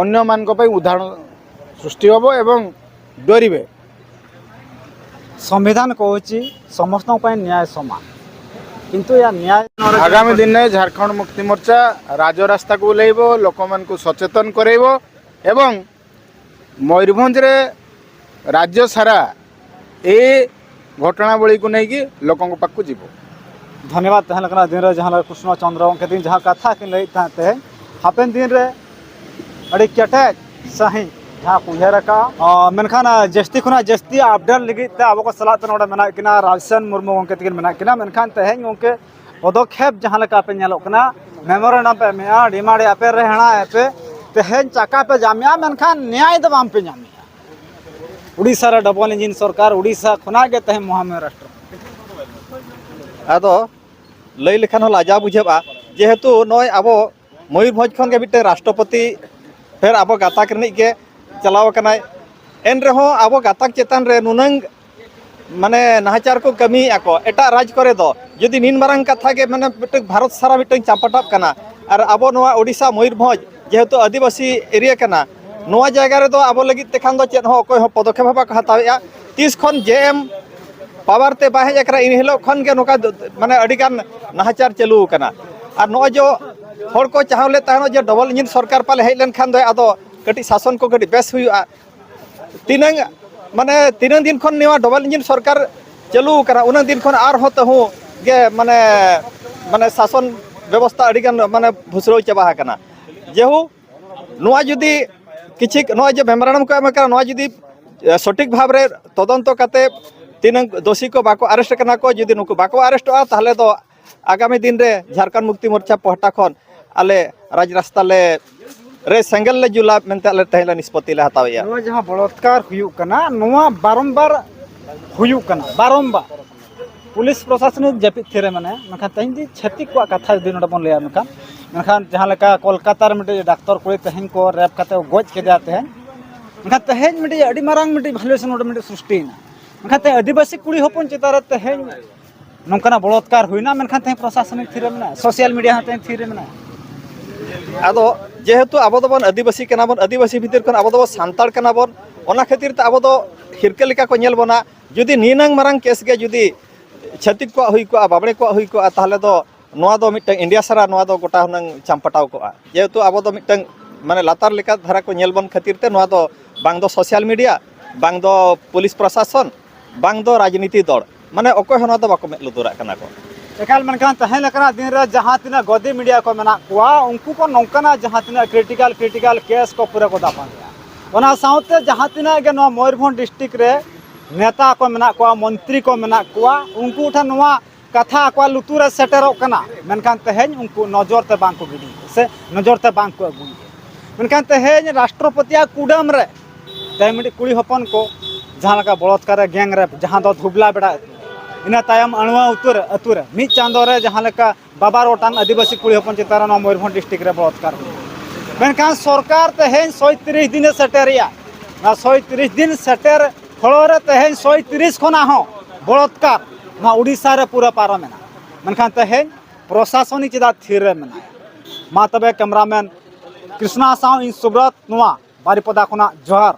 ଅନ୍ୟମାନଙ୍କ ପାଇଁ ଉଦାହରଣ ସୃଷ୍ଟି ହେବ ଏବଂ ଡରିବେ। ସମ୍ବିଧାନ କହୁଛି ସମସ୍ତଙ୍କ ପାଇଁ ନ୍ୟାୟ ସମାନ, କିନ୍ତୁ ଏହା ନ୍ୟାୟ ଆଗାମୀ ଦିନରେ ଝାଡ଼ଖଣ୍ଡ ମୁକ୍ତି ମୋର୍ଚ୍ଚା ରାଜରାସ୍ତାକୁ ଓହ୍ଲାଇବ, ଲୋକମାନଙ୍କୁ ସଚେତନ କରାଇବ ଏବଂ ମୟୂରଭଞ୍ଜରେ, ରାଜ୍ୟ ସାରା ଏ ଘଟଣାବଳୀକୁ ନେଇକି ଲୋକଙ୍କ ପାଖକୁ ଯିବ। ᱫᱷᱚᱱᱭᱚᱵᱟᱫ᱾ ᱛᱟᱦᱮᱸ ᱞᱮᱱᱟ ᱫᱤᱱ ᱨᱮ ᱡᱟᱦᱟᱸ ᱞᱮᱠᱟ ᱠᱨᱤᱥᱱᱚ ᱪᱚᱸᱫᱽᱨᱚ ᱜᱚᱢᱠᱮ ᱛᱤᱠᱤᱱ ᱡᱟᱦᱟᱸ ᱠᱟᱛᱷᱟ ᱠᱤᱱ ᱞᱟᱹᱭᱮᱫ ᱛᱟᱦᱮᱸᱫ, ᱛᱮᱦᱮᱧ ᱦᱟᱯᱮᱱ ᱫᱤᱱ ᱨᱮ ᱟᱹᱰᱤ ᱠᱮᱴᱮᱡ ᱥᱟᱺᱦᱤᱡ ᱡᱟᱦᱟᱸ ᱠᱚ ᱩᱭᱦᱟᱹᱨ ᱟᱠᱟᱫᱼᱟ᱾ ᱟᱸ, ᱢᱮᱱᱠᱷᱟᱱ, ᱟᱸ, ᱡᱟᱹᱥᱛᱤ ᱠᱷᱚᱱᱟᱜ ᱡᱟᱹᱥᱛᱤ ᱟᱯᱰᱮᱴ ᱞᱟᱹᱜᱤᱫ ᱛᱮ ᱟᱵᱚ ᱠᱚ ᱥᱟᱞᱟᱜ ᱛᱮ ᱱᱚᱰᱮ ᱢᱮᱱᱟᱜ ᱠᱤᱱᱟ ᱨᱟᱡᱽᱥᱮᱱ ᱢᱩᱨᱢᱩ ᱜᱚᱢᱠᱮ ᱛᱤᱠᱤᱱ ᱢᱮᱱᱟᱜ ᱠᱤᱱᱟ᱾ ᱢᱮᱱᱠᱷᱟᱱ ᱛᱮᱦᱮᱧ ᱜᱚᱢᱠᱮ ᱯᱚᱫᱚᱠᱷᱮᱯ ᱡᱟᱦᱟᱸ ᱞᱮᱠᱟ ᱯᱮ ᱧᱮᱞᱚᱜ ᱠᱟᱱᱟ, ᱢᱮᱢᱳᱨᱮᱱᱰᱟᱢ ᱯᱮ ᱮᱢᱮᱜᱼᱟ, ᱰᱤᱢᱟᱱᱰ ᱮᱜᱼᱟ ᱯᱮ, ᱨᱮᱦᱲᱟ ᱮᱜᱼᱟ ᱯᱮ, ᱛᱮᱦᱮᱧ ᱪᱟᱠᱟ ᱯᱮ ᱡᱟᱢᱮᱜᱼᱟ, ᱢᱮᱱᱠᱷᱟᱱ ᱱᱮᱭᱟᱭ ᱫᱚ ᱵᱟᱝ ᱯᱮ ᱧᱟᱢᱮᱜᱼᱟ᱾ ᱩᱲᱤᱥᱥᱟ ᱨᱮ ᱰᱚᱵᱚᱞ ᱤᱧᱡᱤᱱ ᱥᱚᱨᱠᱟᱨ, ᱩᱲᱤᱥᱥᱟ ᱠᱷᱚᱱᱟᱜ ᱜᱮ ᱛᱮᱦᱮᱧ ᱢᱚᱦᱟᱢᱚᱭ ᱨᱟᱥᱴᱨᱚ᱾ ᱟᱫᱚ ᱞᱟᱹᱭ ᱞᱮᱠᱷᱟᱱ ᱦᱚᱸ ᱞᱟᱡᱟᱣ ᱵᱩᱡᱷᱟᱹᱜᱼᱟ, ᱡᱮᱦᱮᱛᱩ ᱱᱚᱜᱼᱚᱭ ᱟᱵᱚ ᱢᱚᱭᱩᱨᱵᱷᱚᱸᱡᱽ ᱠᱷᱚᱱ ᱜᱮ ᱢᱤᱫᱴᱮᱱ ᱨᱟᱥᱴᱨᱚᱯᱚᱛᱤ ᱯᱷᱮᱨ ᱟᱵᱚ ᱜᱟᱛᱟᱠ ᱨᱤᱱᱤᱡ ᱜᱮ ᱪᱟᱞᱟᱣ ᱟᱠᱟᱱᱟᱭ᱾ ᱮᱱ ᱨᱮᱦᱚᱸ ᱟᱵᱚ ᱜᱟᱛᱟᱠ ᱪᱮᱛᱟᱱ ᱨᱮ ᱱᱩᱱᱟᱹᱝ ᱢᱟᱱᱮ ᱱᱟᱦᱟᱪᱟᱨ ᱠᱚ ᱠᱟᱹᱢᱤᱭᱮᱫᱼᱟ ᱠᱚ ᱮᱴᱟᱜ ᱨᱟᱡᱽ ᱠᱚᱨᱮ ᱫᱚ, ᱡᱩᱫᱤ ᱱᱤᱱ ᱢᱟᱨᱟᱝ ᱠᱟᱛᱷᱟ ᱜᱮ ᱢᱟᱱᱮ ᱢᱤᱫᱴᱟᱝ ᱵᱷᱟᱨᱚᱛ ᱥᱟᱨᱟ ᱢᱤᱫᱴᱟᱝ ᱪᱟᱯᱟᱴᱟᱜ ᱠᱟᱱᱟ, ᱟᱨ ᱟᱵᱚ ᱱᱚᱣᱟ ᱳᱰᱤᱥᱟ ᱢᱚᱭᱩᱨᱵᱷᱚᱸᱡᱽ ᱡᱮᱦᱮᱛᱩ ᱟᱹᱫᱤᱵᱟᱹᱥᱤ ᱮᱨᱤᱭᱟ ᱠᱟᱱᱟ, ᱱᱚᱣᱟ ᱡᱟᱭᱜᱟ ᱨᱮᱫᱚ ᱟᱵᱚ ᱞᱟᱹᱜᱤᱫ ᱛᱮᱠᱷᱟᱱ ᱫᱚ ᱪᱮᱫ ᱦᱚᱸ ᱚᱠᱚᱭ ᱦᱚᱸ ᱯᱚᱫᱚᱠᱷᱮᱯ ᱦᱚᱸ ᱵᱟᱠᱚ ᱦᱟᱛᱟᱣᱮᱫᱼᱟ᱾ ᱛᱤᱥ ᱠᱷᱚᱱ ᱡᱮ ᱮᱢ ᱯᱟᱣᱟᱨ ᱛᱮ ᱵᱟᱭ ᱦᱮᱡ ᱟᱠᱟᱱᱟ, ᱤᱱ ᱦᱤᱞᱳᱜ ᱠᱷᱚᱱ ᱜᱮ ᱱᱚᱝᱠᱟ ᱫᱚ, ᱢᱟᱱᱮ ᱟᱹᱰᱤᱜᱟᱱ ᱱᱟᱦᱟᱪᱟᱨ ᱪᱟᱹᱞᱩ ᱟᱠᱟᱱᱟ᱾ ᱟᱨ ᱱᱚᱜᱼᱚᱭ ᱡᱮ ᱦᱚᱲ ᱠᱚ ᱪᱟᱦᱟᱣ ᱞᱮᱫ ᱛᱟᱦᱮᱱᱚᱜ ᱡᱮ ᱰᱚᱵᱚᱞ ᱤᱧᱡᱤᱱ ᱥᱚᱨᱠᱟᱨ ᱯᱟᱞᱮ ᱦᱮᱡ ᱞᱮᱱᱠᱷᱟᱱ ᱫᱚ ᱟᱫᱚ ᱠᱟᱹᱴᱤᱡ ᱥᱟᱥᱚᱱ ᱠᱚ ᱠᱟᱹᱴᱤᱡ ᱵᱮᱥ ᱦᱩᱭᱩᱜᱼᱟ, ᱛᱤᱱᱟᱹᱝ, ᱢᱟᱱᱮ, ᱛᱤᱱᱟᱹᱝ ᱫᱤᱱ ᱠᱷᱚᱱ ᱱᱚᱣᱟ ᱰᱚᱵᱚᱞ ᱤᱧᱡᱤᱱ ᱥᱚᱨᱠᱟᱨ ᱪᱟᱹᱞᱩ ᱟᱠᱟᱱᱟ, ᱩᱱᱟᱹᱝ ᱫᱤᱱ ᱠᱷᱚᱱ ᱟᱨᱦᱚᱸ ᱛᱟᱹᱦᱩ ᱜᱮ, ᱢᱟᱱᱮ, ᱢᱟᱱᱮ, ᱥᱟᱥᱚᱱ ᱵᱮᱵᱚᱥᱛᱷᱟ ᱟᱹᱰᱤᱜᱟᱱ, ᱢᱟᱱᱮ, ᱵᱷᱩᱥᱲᱟᱹᱣ ᱪᱟᱵᱟ ᱟᱠᱟᱱᱟ᱾ ᱡᱮᱦᱩ, ᱱᱚᱣᱟ ᱡᱩᱫᱤ ᱠᱤᱪᱷᱤ, ᱱᱚᱣᱟ ᱡᱮ ᱢᱮᱢᱳᱨᱮᱱᱰᱟᱢ ᱠᱚ ᱮᱢ ᱟᱠᱟᱱᱟ, ᱱᱚᱣᱟ ᱡᱩᱫᱤ, ᱮ, ᱥᱚᱴᱷᱤᱠ ᱵᱷᱟᱵᱽ ᱨᱮ ᱛᱚᱫᱚᱱᱛᱚ ᱠᱟᱛᱮ ᱛᱤᱱᱟᱹᱝ ᱫᱳᱥᱤ ᱠᱚ ᱵᱟᱠᱚ ᱟᱨᱮᱥᱴ ᱠᱟᱱᱟ ᱠᱚ, ᱡᱩᱫᱤ ᱱᱩᱠᱩ ᱵᱟᱠᱚ ᱟᱨᱮᱥᱴᱚᱜᱼᱟ, ᱛᱟᱦᱚᱞᱮ ᱫᱚ ᱟᱜᱟᱢᱤ ᱫᱤᱱ ᱨᱮ ᱡᱷᱟᱲᱠᱷᱚᱸᱰ ᱢᱩᱠᱛᱤ ᱢᱳᱨᱪᱟ ᱯᱟᱦᱴᱟ ᱠᱷᱚᱱ ᱟᱞᱮ ᱨᱟᱡᱽ ᱨᱟᱥᱛᱟ ᱞᱮ ᱨᱮ ᱥᱮᱸᱜᱮᱞ ᱞᱮ ᱡᱩᱞᱟ ᱢᱮᱱᱛᱮ ᱟᱞᱮ ᱛᱮᱦᱮᱧ ᱞᱮ ᱱᱤᱥᱯᱚᱛᱤ ᱞᱮ ᱦᱟᱛᱟᱣᱮᱜᱼᱟ᱾ ᱱᱚᱣᱟ ᱡᱟᱦᱟᱸ ᱵᱚᱞᱚᱛᱠᱟᱨ ᱦᱩᱭᱩᱜ ᱠᱟᱱᱟ, ᱱᱚᱣᱟ ᱵᱟᱨᱚᱢᱵᱟᱨ ᱦᱩᱭᱩᱜ ᱠᱟᱱᱟ, ᱵᱟᱨᱚᱢᱵᱟᱨ᱾ ᱯᱩᱞᱤᱥ ᱯᱨᱚᱥᱟᱥᱚᱱᱤᱠ ᱡᱟᱹᱯᱤᱫ ᱛᱷᱤᱨ ᱨᱮ ᱢᱮᱱᱟᱭᱟ᱾ ᱢᱮᱱᱠᱷᱟᱱ ᱛᱮᱦᱮᱧ ᱡᱩᱫᱤ ᱪᱷᱟᱹᱛᱤᱠ ᱠᱚᱣᱟᱜ ᱠᱟᱛᱷᱟ ᱡᱩᱫᱤ ᱱᱚᱰᱮ ᱵᱚᱱ ᱞᱟᱹᱭᱟ, ᱢᱮᱱᱠᱷᱟᱱ, ᱢᱮᱱᱠᱷᱟᱱ ᱡᱟᱦᱟᱸ ᱞᱮᱠᱟ ᱠᱳᱞᱠᱟᱛᱟ ᱨᱮ ᱢᱤᱫᱴᱮᱡ ᱰᱟᱠᱛᱚᱨ ᱠᱩᱲᱤ ᱛᱮᱦᱮᱧ ᱠᱚ ᱨᱮᱯ ᱠᱟᱛᱮ ᱠᱚ ᱜᱚᱡ ᱠᱮᱫᱮᱭᱟ ᱛᱮᱦᱮᱧ, ᱢᱮᱱᱠᱷᱟᱱ ᱛᱮᱦᱮᱧ ᱢᱤᱫᱴᱮᱡ ᱟᱹᱰᱤ ᱢᱟᱨᱟᱝ ᱢᱤᱫᱴᱮᱡ ᱵᱷᱟᱭᱳᱞᱮᱥᱚᱱ ᱱᱚᱰᱮ ᱢᱤᱫᱴᱮᱡ ᱥᱨᱤᱥᱴᱤᱭᱮᱱᱟ᱾ ᱢᱮᱱᱠᱷᱟᱱ ᱛᱮᱦᱮᱧ ᱟᱹᱫᱤᱵᱟᱹᱥᱤ ᱠᱩᱲᱤ ᱦᱚᱯᱚᱱ ᱪᱮᱛᱟᱱ ᱨᱮ ᱛᱮᱦᱮᱧ ᱱᱚᱝᱠᱟᱱᱟᱜ ᱵᱚᱞᱚᱛᱠᱟᱨ ᱦᱩᱭᱱᱟ, ᱢᱮᱱᱠᱷᱟᱱ ᱛᱮᱦᱮᱧ ᱯᱨᱚᱥᱟᱥᱚᱱᱤᱠ ᱛᱷᱤᱨ ᱨᱮ ᱢᱮᱱᱟᱭᱟ, ᱥᱳᱥᱟᱞ ᱢᱤᱰᱤᱭᱟ ᱦᱚᱸ ᱛᱮᱦᱮᱧ ᱛᱷᱤᱨ ᱨᱮ ᱢᱮᱱᱟᱭᱟ᱾ ᱟᱫᱚ ᱡᱮᱦᱮᱛᱩ ᱟᱵᱚ ᱫᱚᱵᱚᱱ ᱟᱹᱫᱤᱵᱟᱹᱥᱤ ᱠᱟᱱᱟ ᱵᱚᱱ, ᱟᱹᱫᱤᱵᱟᱹᱥᱤ ᱵᱷᱤᱛᱤᱨ ᱠᱷᱚᱱ ᱟᱵᱚ ᱫᱚᱵᱚᱱ ᱥᱟᱱᱛᱟᱲ ᱠᱟᱱᱟ ᱵᱚᱱ, ᱚᱱᱟ ᱠᱷᱟᱹᱛᱤᱨ ᱛᱮ ᱟᱵᱚ ᱫᱚ ᱦᱤᱨᱠᱟᱹ ᱞᱮᱠᱟ ᱠᱚ ᱧᱮᱞ ᱵᱚᱱᱟ᱾ ᱡᱩᱫᱤ ᱱᱤᱱᱟᱹᱝ ᱢᱟᱨᱟᱝ ᱠᱮᱥ ᱜᱮ ᱡᱩᱫᱤ ᱪᱷᱟᱹᱛᱤᱠ ᱠᱚᱣᱟᱜ ᱦᱩᱭ ᱠᱚᱜᱼᱟ, ᱵᱟᱵᱽᱲᱮ ᱠᱚᱣᱟᱜ ᱦᱩᱭ ᱠᱚᱜᱼᱟ, ᱛᱟᱦᱚᱞᱮ ᱫᱚ ᱱᱚᱣᱟ ᱫᱚ ᱢᱤᱫᱴᱟᱝ ᱤᱱᱰᱤᱭᱟ ᱥᱟᱨᱟ ᱱᱚᱣᱟ ᱫᱚ ᱜᱚᱴᱟ ᱦᱩᱱᱟᱹᱝ ᱪᱟᱢᱯᱟᱴᱟᱣ ᱠᱚᱜᱼᱟ᱾ ᱡᱮᱦᱮᱛᱩ ᱟᱵᱚ ᱫᱚ ᱢᱤᱫᱴᱟᱝ ᱢᱟᱱᱮ ᱞᱟᱛᱟᱨ ᱞᱮᱠᱟ ᱫᱷᱟᱨᱟ ᱠᱚ ᱧᱮᱞ ᱵᱚᱱ ᱠᱷᱟᱹᱛᱤᱨ ᱛᱮ ᱱᱚᱣᱟ ᱫᱚ ᱵᱟᱝ ᱫᱚ ᱥᱳᱥᱟᱞ ᱢᱤᱰᱤᱭᱟ, ᱵᱟᱝ ᱫᱚ ᱯᱩᱞᱤᱥ ᱯᱨᱚᱥᱟᱥᱚᱱ, ᱵᱟᱝ ᱫᱚ ᱨᱟᱡᱽᱱᱤᱛᱤ ᱫᱚᱞ, ᱢᱟᱱᱮ ᱚᱠᱚᱭ ᱦᱚᱸ ᱱᱚᱣᱟ ᱫᱚ ᱵᱟᱠᱚ ᱢᱮᱫ ᱞᱩᱛᱩᱨᱟᱜ ᱠᱟᱱᱟ ᱠᱚ᱾ ᱮᱠᱟᱞ, ᱢᱮᱱᱠᱷᱟᱱ ᱛᱟᱦᱮᱸ ᱞᱮᱠᱟᱱᱟᱜ ᱫᱤᱱ ᱨᱮ ᱡᱟᱦᱟᱸ ᱛᱤᱱᱟᱹᱜ ᱜᱚᱫᱤ ᱢᱤᱰᱤᱭᱟ ᱠᱚ ᱢᱮᱱᱟᱜ ᱠᱚᱣᱟ, ᱩᱱᱠᱩ ᱠᱚ ᱱᱚᱝᱠᱟᱱᱟᱜ ᱡᱟᱦᱟᱸ ᱛᱤᱱᱟᱹᱜ ᱠᱨᱤᱴᱤᱠᱟᱞ, ᱠᱨᱤᱴᱤᱠᱟᱞ ᱠᱮᱥ ᱠᱚ ᱯᱩᱨᱟᱹ ᱠᱚ ᱫᱟᱯᱟᱞᱮᱜᱼᱟ᱾ ᱚᱱᱟ ᱥᱟᱶᱛᱮ ᱡᱟᱦᱟᱸ ᱛᱤᱱᱟᱹᱜ ᱜᱮ ᱱᱚᱣᱟ ᱢᱚᱭᱩᱨᱵᱷᱚᱸᱡᱽ ᱰᱤᱥᱴᱨᱤᱠᱴ ᱨᱮ ᱱᱮᱛᱟ ᱠᱚ ᱢᱮᱱᱟᱜ ᱠᱚᱣᱟ, ᱢᱚᱱᱛᱨᱤ ᱠᱚ ᱢᱮᱱᱟᱜ ᱠᱚᱣᱟ, ᱩᱱᱠᱩ ᱴᱷᱮᱱ ᱱᱚᱣᱟ ᱠᱟᱛᱷᱟ ᱟᱠᱚᱣᱟᱜ ᱞᱩᱛᱩᱨ ᱨᱮ ᱥᱮᱴᱮᱨᱚᱜ ᱠᱟᱱᱟ, ᱢᱮᱱᱠᱷᱟᱱ ᱛᱮᱦᱮᱧ ᱩᱱᱠᱩ ᱱᱚᱡᱚᱨ ᱛᱮ ᱵᱟᱝ ᱠᱚ ᱜᱤᱰᱤᱭᱮᱫᱟ ᱥᱮ ᱱᱚᱡᱚᱨ ᱛᱮ ᱵᱟᱝ ᱠᱚ ᱟᱹᱜᱩᱭᱮᱫᱟ᱾ ᱢᱮᱱᱠᱷᱟᱱ ᱛᱮᱦᱮᱧ ᱨᱟᱥᱴᱨᱚᱯᱚᱛᱤᱭᱟᱜ ᱠᱩᱰᱟᱹᱢ ᱨᱮ ᱛᱮᱦᱮᱧ ᱢᱤᱫᱴᱤᱡ ᱠᱩᱲᱤ ᱦᱚᱯᱚᱱ ᱠᱚ ᱡᱟᱦᱟᱸ ᱞᱮᱠᱟ ᱵᱚᱞᱚᱛᱠᱟᱨ ᱨᱮ ᱜᱮᱝ ᱨᱮᱯ, ᱡᱟᱦᱟᱸ ᱫᱚ ᱫᱷᱩᱵᱽᱞᱟ ᱵᱮᱲᱟ ᱟᱹᱛᱩ, ᱤᱱᱟᱹ ᱛᱟᱭᱚᱢ ᱟᱹᱬᱩᱣᱟᱹ ᱩᱛᱟᱹᱨ ᱟᱹᱛᱩ ᱨᱮ ᱢᱤᱫ ᱪᱟᱸᱫᱳ ᱨᱮ ᱡᱟᱦᱟᱸ ᱞᱮᱠᱟ ᱵᱟᱵᱟᱨ ᱜᱚᱴᱟᱝ ᱟᱹᱫᱤᱵᱟᱹᱥᱤ ᱠᱩᱲᱤ ᱦᱚᱯᱚᱱ ᱪᱮᱛᱟᱱ ᱨᱮ ᱱᱚᱣᱟ ᱢᱚᱭᱩᱨᱵᱷᱚᱸᱡᱽ ᱰᱤᱥᱴᱨᱤᱠᱴ ᱨᱮ ᱵᱚᱞᱚᱛᱠᱟᱨ ᱦᱩᱭᱩᱜᱼᱟ᱾ ᱢᱮᱱᱠᱷᱟᱱ ᱥᱚᱨᱠᱟᱨ ᱛᱮᱦᱮᱧ ᱥᱚᱭᱛᱨᱤᱥ ᱫᱤᱱᱮ ᱥᱮᱴᱮᱨᱮᱜᱼᱟ᱾ ᱱᱚᱣᱟ ᱥᱚᱭᱛᱨᱤᱥ ᱫᱤᱱ ᱥᱮᱴᱮᱨ ᱦᱚᱲ ᱨᱮ ᱛᱮᱦᱮᱧ ᱥᱚᱭᱛᱨᱤᱥ ᱠᱷᱚᱱᱟᱜ ᱦᱚᱸ ᱵᱚᱞᱚᱛᱠᱟᱨ ᱱᱚᱣᱟ ᱩᱰᱤᱥᱟ ᱨᱮ ᱯᱩᱨᱟᱹ ᱯᱟᱨᱚᱢᱮᱱᱟ᱾ ᱢᱮᱱᱠᱷᱟᱱ ᱛᱮᱦᱮᱧ ᱯᱨᱚᱥᱟᱥᱚᱱᱤᱠ ᱪᱮᱫᱟᱜ ᱛᱷᱤᱨ ᱨᱮ ᱢᱮᱱᱟᱭᱟ? ᱢᱟ ᱛᱚᱵᱮ ᱠᱮᱢᱨᱟᱢᱮᱱ ᱠᱨᱤᱥᱱᱟ ᱥᱟᱶ ᱤᱧ ᱥᱩᱵᱨᱚᱛ, ᱱᱚᱣᱟ ᱵᱟᱨᱤᱯᱚᱫᱟ ᱠᱷᱚᱱᱟᱜ ᱡᱚᱦᱟᱨ᱾